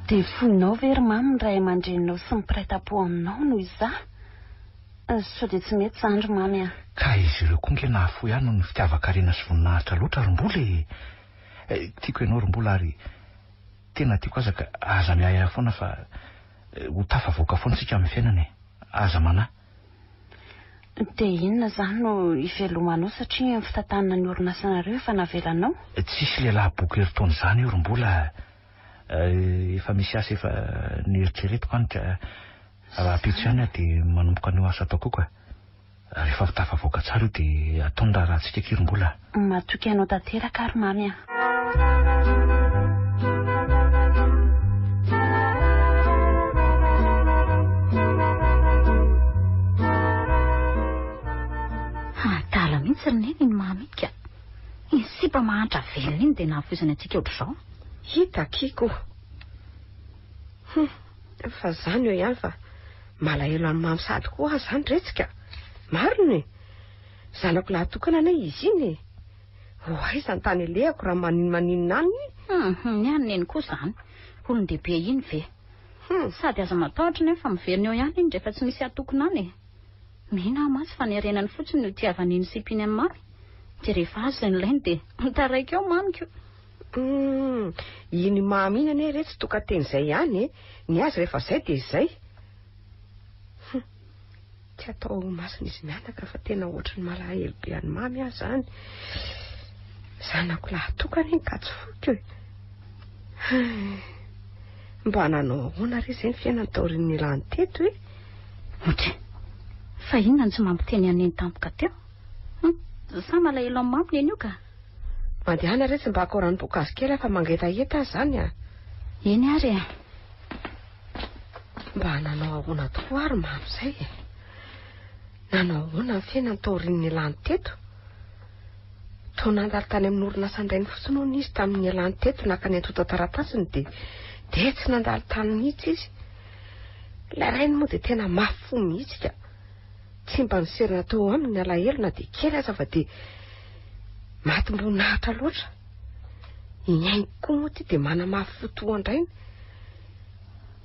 Speaker 3: Dia foinao ve ry Mamy ny ray aman-dreninao sy ny mpiray tampo aminao noho izaho? Sao dia tsy mety izany ry Mamy a!
Speaker 4: Ka izy ireo koa nge nahafoy ahy noho ny fitiavan-karena sy voninahitra loatra ry Mbola e! Tiako ianao ry Mbola ary tena tiako aza ka aza miahiahy foana fa ho tafavoaka foana isika amin'ny fiainana e! Aza manahy.
Speaker 3: Dia inona izany no ivelomanao satria ny fitantanana ny orinasanareo efa navelanao?
Speaker 4: Tsisy lehilahy boky herintaona izany eo ry Mbola a! Efa misy asa efa neritreretiko any ka rahampitso ihany aho dia manomboka an'io asa ataoko io ka. Rehefa tafavoaka tsara io dia atao ny raharahantsika akia ry Mbola
Speaker 3: a! Matoky anao tanteraka aho ry Mamy a!
Speaker 8: Adala mihitsy ry Neny iny Mamy iny ka! Iny sipa mahantra velona iny dia nahafoizany antsika ohatr'izao.
Speaker 6: Hita akia ko! Hum, fa zany eo ihany fa malahelo an'i Mamy sahady koa aho zany retsy ka! Marina e! Zanako lahy tokana anie izy iny e! Ho aiza ny tany alehako raha maninomaninona any?
Speaker 8: Hum, ny an'i Neny koa zany, olon-dehibe iny ve?
Speaker 6: Hum.
Speaker 8: Sady aza matahotra nefa fa miverina eo ihany iny rehefa tsy misy hatokona any e! Mino aho mantsy fa ny harenany fotsiny no itiavan'iny sipa iny an'i Mamy, dia rehefa azo izay nilainy dia mitaraiky eo Mamiko.
Speaker 6: Humm, iny Mamy iny anie re tsy tokan-teny izay ihany e, ny azy rehefa izay dia izay. Hum, tsy atao masina izy mianaka fa tena ohatry ny malahelo be an'i Mamy aho izany. Zanako lahy tokana iny ka tsy foiko e. Hay, mba nanao ahoana re izay ny fiainany taorian'ny nialany teto e?
Speaker 8: Otry, fa inona no tsy mampiteny an'i Neny tampoka teo? Hum, sa malahelo an'i Mamy Neny io ka?
Speaker 6: Mandehana re tsy mba akao ranom-boankazo kely aho fa mangetaheta aho izany a!
Speaker 8: Eny ary e!
Speaker 6: Mba nanao ahoana tokoa ary Mamy izay e? Nanao ahoana ny fiainany taorian'ny nialany teto? Toa nandalo tany amin'ny orinasan-drainy fotsiny hono izy tamin'ny nialany teto naka ny antontan-taratasiny dia dia tsy nandalo tany mihitsy izy. Ilay rainy moa dia tena mafy fo mihitsy ka. Tsy mba niserana teo aminy ny alahelo na dia kely aza fa dia matim-boninahitra loatra. I Haingo koa moa ity dia manamafy fo toa an-drainy.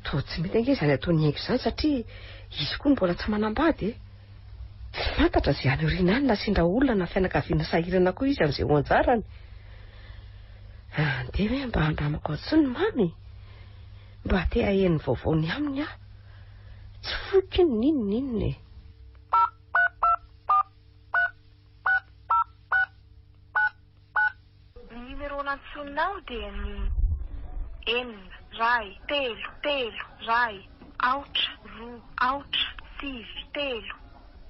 Speaker 6: Toa tsy mety ange izany ataon'i Haingo izany satria izy koa mbola tsy manambady e. Tsy fantatra izay any aoriana any na sendra olona na fianakaviana sahirana koa izy amin'izay ho anjarany. Andeha hoe mba handramako ao intsony Mamy e. Mba te haheno ny vaovao ny aminy aho. Tsy foiko iny n'inon'inona e.
Speaker 9: Ny numéro nantsoinao dia ny enina, ray, telo, telo, ray, aotra, roa, aotra, sivy, telo.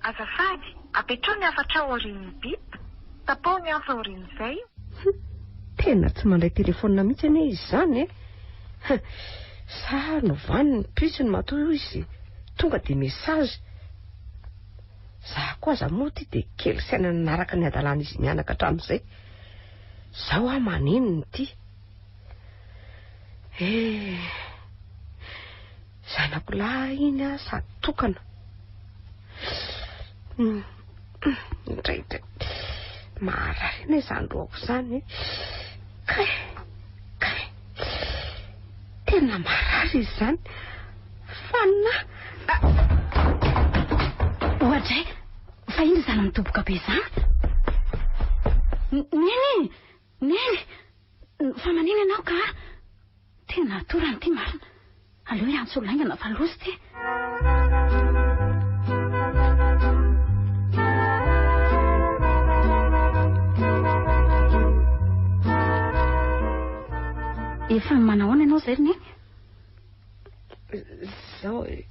Speaker 9: Azafady, apetraho ny hafatrao aorian'ny bip, tapaho ny antso aorian'izay.
Speaker 6: Hum, tena tsy mandray telefaonina mihitsy anie izy izany e! Hum, sa novany ny puce-ny matoa io izy tonga dia message. Za koa aza moa ity dia kely saina nanaraka ny hadalan'izy mianaka hatramin'izay. Zao aho manenina ity. Eh, Zanako lahy iny aho sady tokana. Indraindray maharary anie izany lohako izany e. Kay, kay. Tena marary izy izany. Fa na.
Speaker 3: Oadray, fa inona izany midoboka be izany? Neny! Neny! Fa manina ianao ka? Tena atorany ity marina. Aleo hiantso olona haingana fa loza ity. Efa manahoana ianao izay ry Neny?
Speaker 6: Izao e.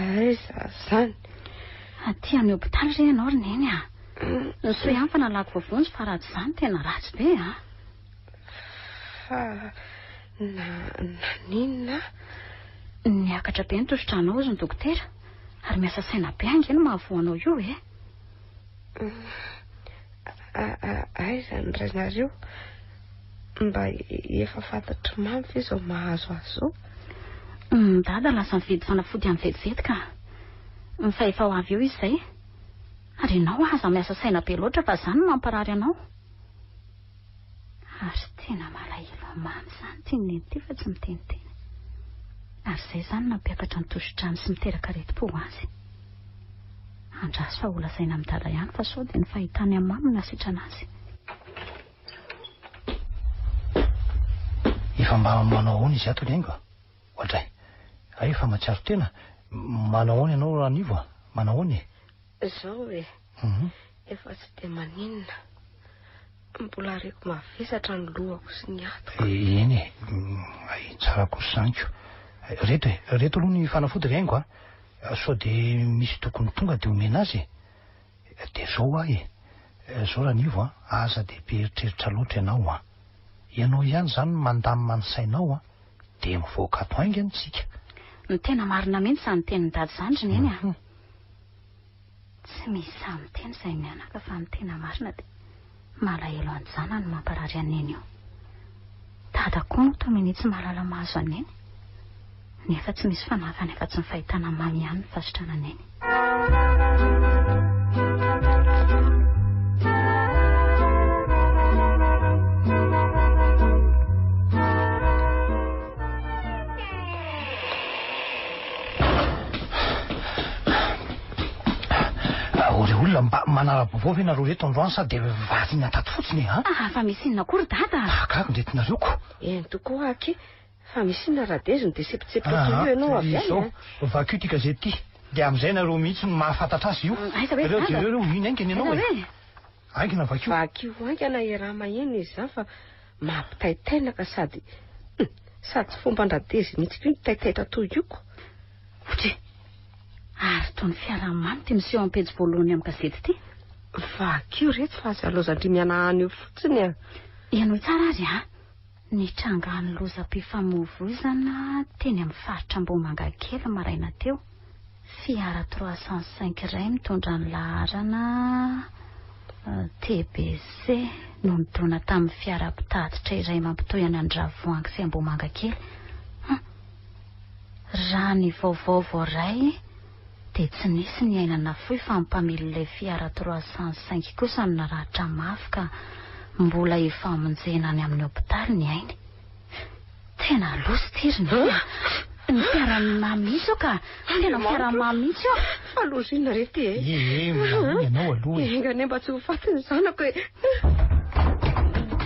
Speaker 6: Aiza izany?
Speaker 3: Aty amin'ny hopitaly re ianao ry Neny a. Ny soa ihany fa nalako voavonjy fa raha tsy izany tena ratsy be a.
Speaker 6: Fa na naninona?
Speaker 3: Niakatra be ny tosidranao hozy ny dokotera ary miasa saina be ange no mahavoa anao io e.
Speaker 6: Aiza ny rainareo? Mba efa fantatr'i Mamy ve izao mahazo azy izao?
Speaker 3: Dada lasa nividy fanafody any vetivety ka. Fa efa ho avy eo izy izay. Ary ianao aza miasa saina be loatra fa izany no mamparary anao. Ary tena malahelo an'i Mamy izany ity neny ity fa tsy miteniteny. Ary izay izany nampiakatra ny tosi-drany sy miteraka aretim-po ho azy. Andraso fa holazaina amin'i Dada ihany fa sao dia ny fahitany an'i Mamy no nahasitrana azy.
Speaker 7: Efa mba manao ahoana izy ato ry haingo a? Oadray. Hay efa mahatsiaro tena. Manao ahoana ianao Ranivo a? Manao ahoana e?
Speaker 6: Izao e. Efa tsy dia maninona. Mbola reko mavesatra ny lohako sy ny atiko.
Speaker 7: Eny e. Hay tsara kosa izany ko. Reto e. Reto aloha ny fanafody ry haingo a. Sao dia misy tokony tonga dia omena azy e. Dia zao hoa e! Zao Ranivo a, aza dia be eritreritra loatra ianao an! Ianao ihany izany no mandamina ny sainao an, dia mivoaka ato haingana isika.
Speaker 3: Ny tena marina mihitsy izany tenin'i Dada izany ry Neny a! Tsy misy sahy miteny izahay mianaka fa ny tena marina dia malahelo an-janany no mamparary an'i Neny io. Dada koa moa toa minia tsy mahalala mahazo an'i Neny. Nefa tsy misy fanafany afa-tsy ny fahitana mamy ihany ny fahasitranan'i Neny.
Speaker 7: Ô ry olona, mba manara-baovao ve nareo reto androany sa dia variana tato fotsiny e, an?
Speaker 3: Ah, fa misy inona koa ry dada?
Speaker 7: Gaga ny retinareo ko.
Speaker 6: Eny tokoa aky, Fa misy inona Radezy no dia sepotsepotra toy io ianao avy any
Speaker 7: Izao, vakio ity gazety ity, dia amin'izay nareo mihitsy no mahafantatra azy io.
Speaker 3: Aiza hoe
Speaker 7: Ireo
Speaker 3: Dada?
Speaker 7: jereo ireo, iny haingana ianao
Speaker 3: Aiza
Speaker 7: e.
Speaker 3: hoe?
Speaker 7: Haingana vakio.
Speaker 6: Vakio haingana i Rama iny izy izany fa mampitaitaina ka sady hum, sady tsy fomban-dRadezy mihitsy koa ny taitaitra toy io ko.
Speaker 3: Otry! Ary toa ny fiaraha-mamy ity miseho amin'ny pejy voalohany amin'ny gazety ity.
Speaker 6: Vakio retsy fa aza laozan-dry mihanahana eo fotsiny a.
Speaker 3: Henoy tsara ary a! Nitrangan'ny lozam-pifamoivoizana teny amin'ny faritra Ambohimangakely ny maraina teo. Fiara 305 iray mitondra ny laharana TBC no nidona tamin'ny fiara mpitatitra iray mampitohy an'Andravoahangy sy Ambohimangakely. Raha ny vaovao voaray dia tsy nisy ny aina nafoy fa ny mpamily ilay fiara 305 kosa no naratra mafy ka mbola ifamonjena any amin'ny hopitaly ny ainy. Tena loza ity ry Neny a! Ny fiara mamy mihitsy io ka! Tena fiara mamy mihitsy io!
Speaker 6: Fa loza inona re ity e?
Speaker 7: Ee, mamono ianao aloha e!
Speaker 6: Enga anie mba tsy ho faty ny zanako e!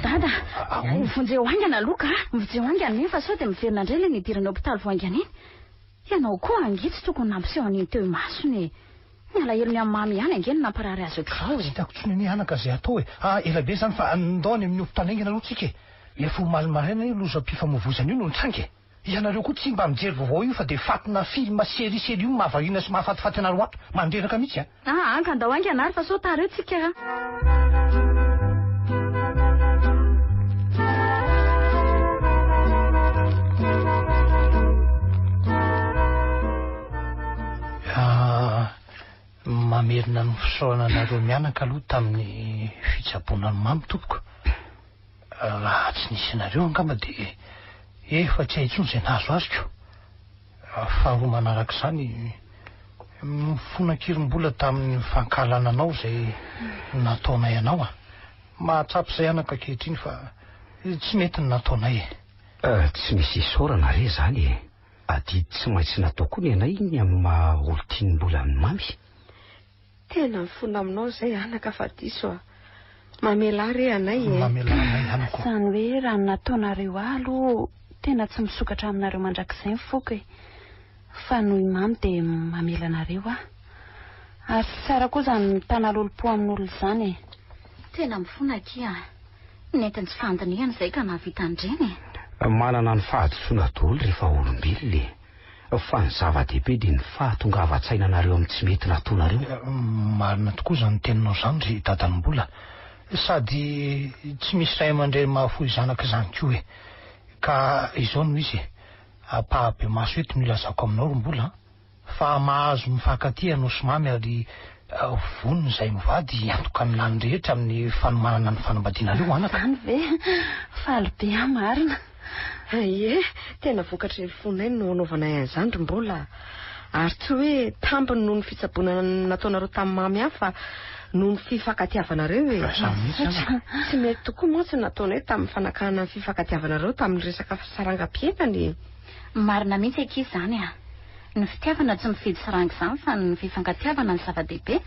Speaker 3: Dada, vonjeo haingana aloha ka! Vonjeo haingana iny fa sao dia miverina indray ilay nidirana hopitaly vao haingana iny. Ianao koa ange tsy tokony nampiseho an'iny teo imasony e! Ny alahelony amin'i Mamy ihany ange no namparary azy ohatr'izao
Speaker 7: Tsy
Speaker 3: e!
Speaker 7: hitako intsony anie anaka izay atao e! Ah, ela be izany fa ndao any amin'ny hopitaly haingana aloha tsika e! Efa omaly maraina io lozam-pifamoivoizana io no nitranga e! Ianareo koa tsy mba mijery vaovao io fa dia fatina film série série io no mahavariana sy mahafatifaty anareo ato. Mandreraka mihitsy a!
Speaker 3: Aa ka ndao haingana ary fa sao tara eo tsika a!
Speaker 7: Mamerina ny fisaorana anareo mianaka aloha tamin'ny fitsaboana an'i Mamy tompoko. Raha tsy nisy anareo angamba dia efa tsy hay intsony izay nahazo azy ko. Faharoa manaraka izany, mifona kirim-bola tamin'ny fankahalana anao izay nataonay anao aho. Mahatsapa izay anaka ankehitriny fa tsy mety ny nataonay e.
Speaker 5: Tsy misy isaorana re izany e. Adidy tsy maintsy natao koa ny anay ny amin'ny maha olon-tian'ny mbola an'i Mamy.
Speaker 6: Tena mifona aminao izay anaka fa diso a. Mamelà re anay e.
Speaker 7: Mamelà anay anako.
Speaker 3: Izany hoe raha ny nataonareo ahy aloha tena tsy misokatra aminareo mandrakizay ny foko e. Fa noho i Mamy dia mamela anareo aho. Ary tsy tsara koa izany mitana lolompo amin'olona izany e.
Speaker 8: Tena mifona akia a. Nentin'ny tsy fandinihana izay ka nahavita an'ireny e.
Speaker 5: Manana ny fahadisoana daholo rehefa olombelona e. Fa ny zava-dehibe dia ny fahatongavan-tsainanareo amin'ny tsy mety nataonareo.
Speaker 7: Marina tokoa izany teninao izany ry dadan'i Mbola. Sady tsy misy ray aman-dreny mahafoy zanaka izany koa e. Ka izao no izy e. Ampahabemaso eto no ilazako aminao ry Mbola a. Fa mahazo mifankatia ianao sy Mamy ary vonona izahay mivady hiantoka ny lany rehetra amin'ny fanomanana ny fanambadianareo anaka.
Speaker 3: Izany ve? Faly be aho marina.
Speaker 6: Ie, tena vokatry ny fonay no anaovanay an'izany ry Mbola a. Ary tsy hoe tambiny noho ny fitsaboana nataonareo tamin'i Mamy ihany fa noho ny fifankatiavanareo e.
Speaker 7: Izany mihitsy anaka.
Speaker 6: Tsy mety tokoa mantsy ny nataonay tamin'ny fanakana ny fifankatiavanareo tamin'ny resaka sarangam-piainana e.
Speaker 8: Marina mihitsy akia izany a. Ny fitiavana tsy mifidy saranga izany fa ny fifankatiavana no zava-dehibe.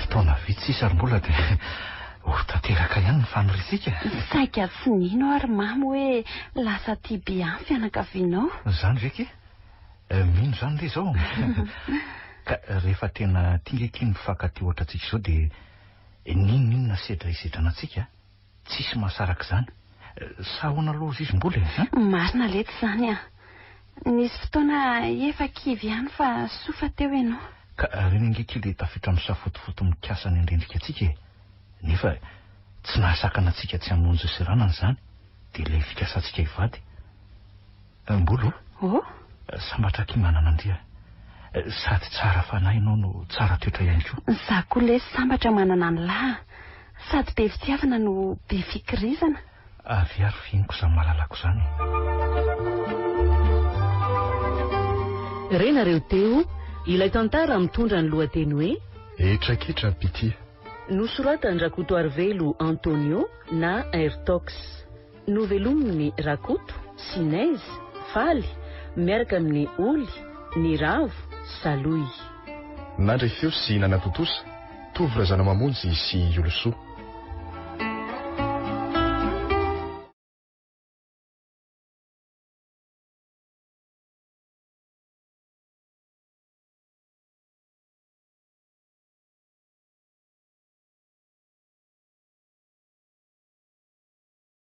Speaker 4: Fotoana vitsy sisa ry Mbola dia ho tanteraka ihany ny faniriantsika.
Speaker 3: Saika tsy nino aho ry Mamy hoe lasa aty be any fianakavianao.
Speaker 4: Izany ve kay? Mino izany re izao. Ka rehefa tena tia nge akia ny mifankatia ohatrantsika izao dia n'inon'inona sedra hisedrana antsika, tsisy mahasaraka izany. Sa ahoana aloha hozy izy Mbola e? An?
Speaker 3: Marina letsy izany an! Nisy fotoana efa kivy ihany fa soa fa teo ianao.
Speaker 4: Ka ireny ange akia ilay tafiotra misafotofoto mikasa ny handrendrika antsika e! Nefa tsy nahasakana antsika tsy hamonjy seranana izany, dia ilay fikasantsika hivady. Mbolo
Speaker 3: o!
Speaker 4: Sambatra aky manana an-dry a! Sady tsara fanahy ianao no tsara toetra ihany koa.
Speaker 3: Za koa lesy sambatra manana an'lah a! Sady be fitiavana no be fikirizana.
Speaker 4: Avia ary fihiniko izany malalako izany e!
Speaker 1: Renareo teo ilay tantara mitondra ny lohateny hoe.
Speaker 2: Hetraketra-pitia.
Speaker 1: Nosoratan-dRakotoarivelo Antonio na Airtox. Novelomin'i Rakoto sy Neige, Faly, miaraka amin'i Oly, Niravo, Salohy.
Speaker 2: Nandre feo sy nanatontosa, Tovo Razanamamonjy sy Iolosoa.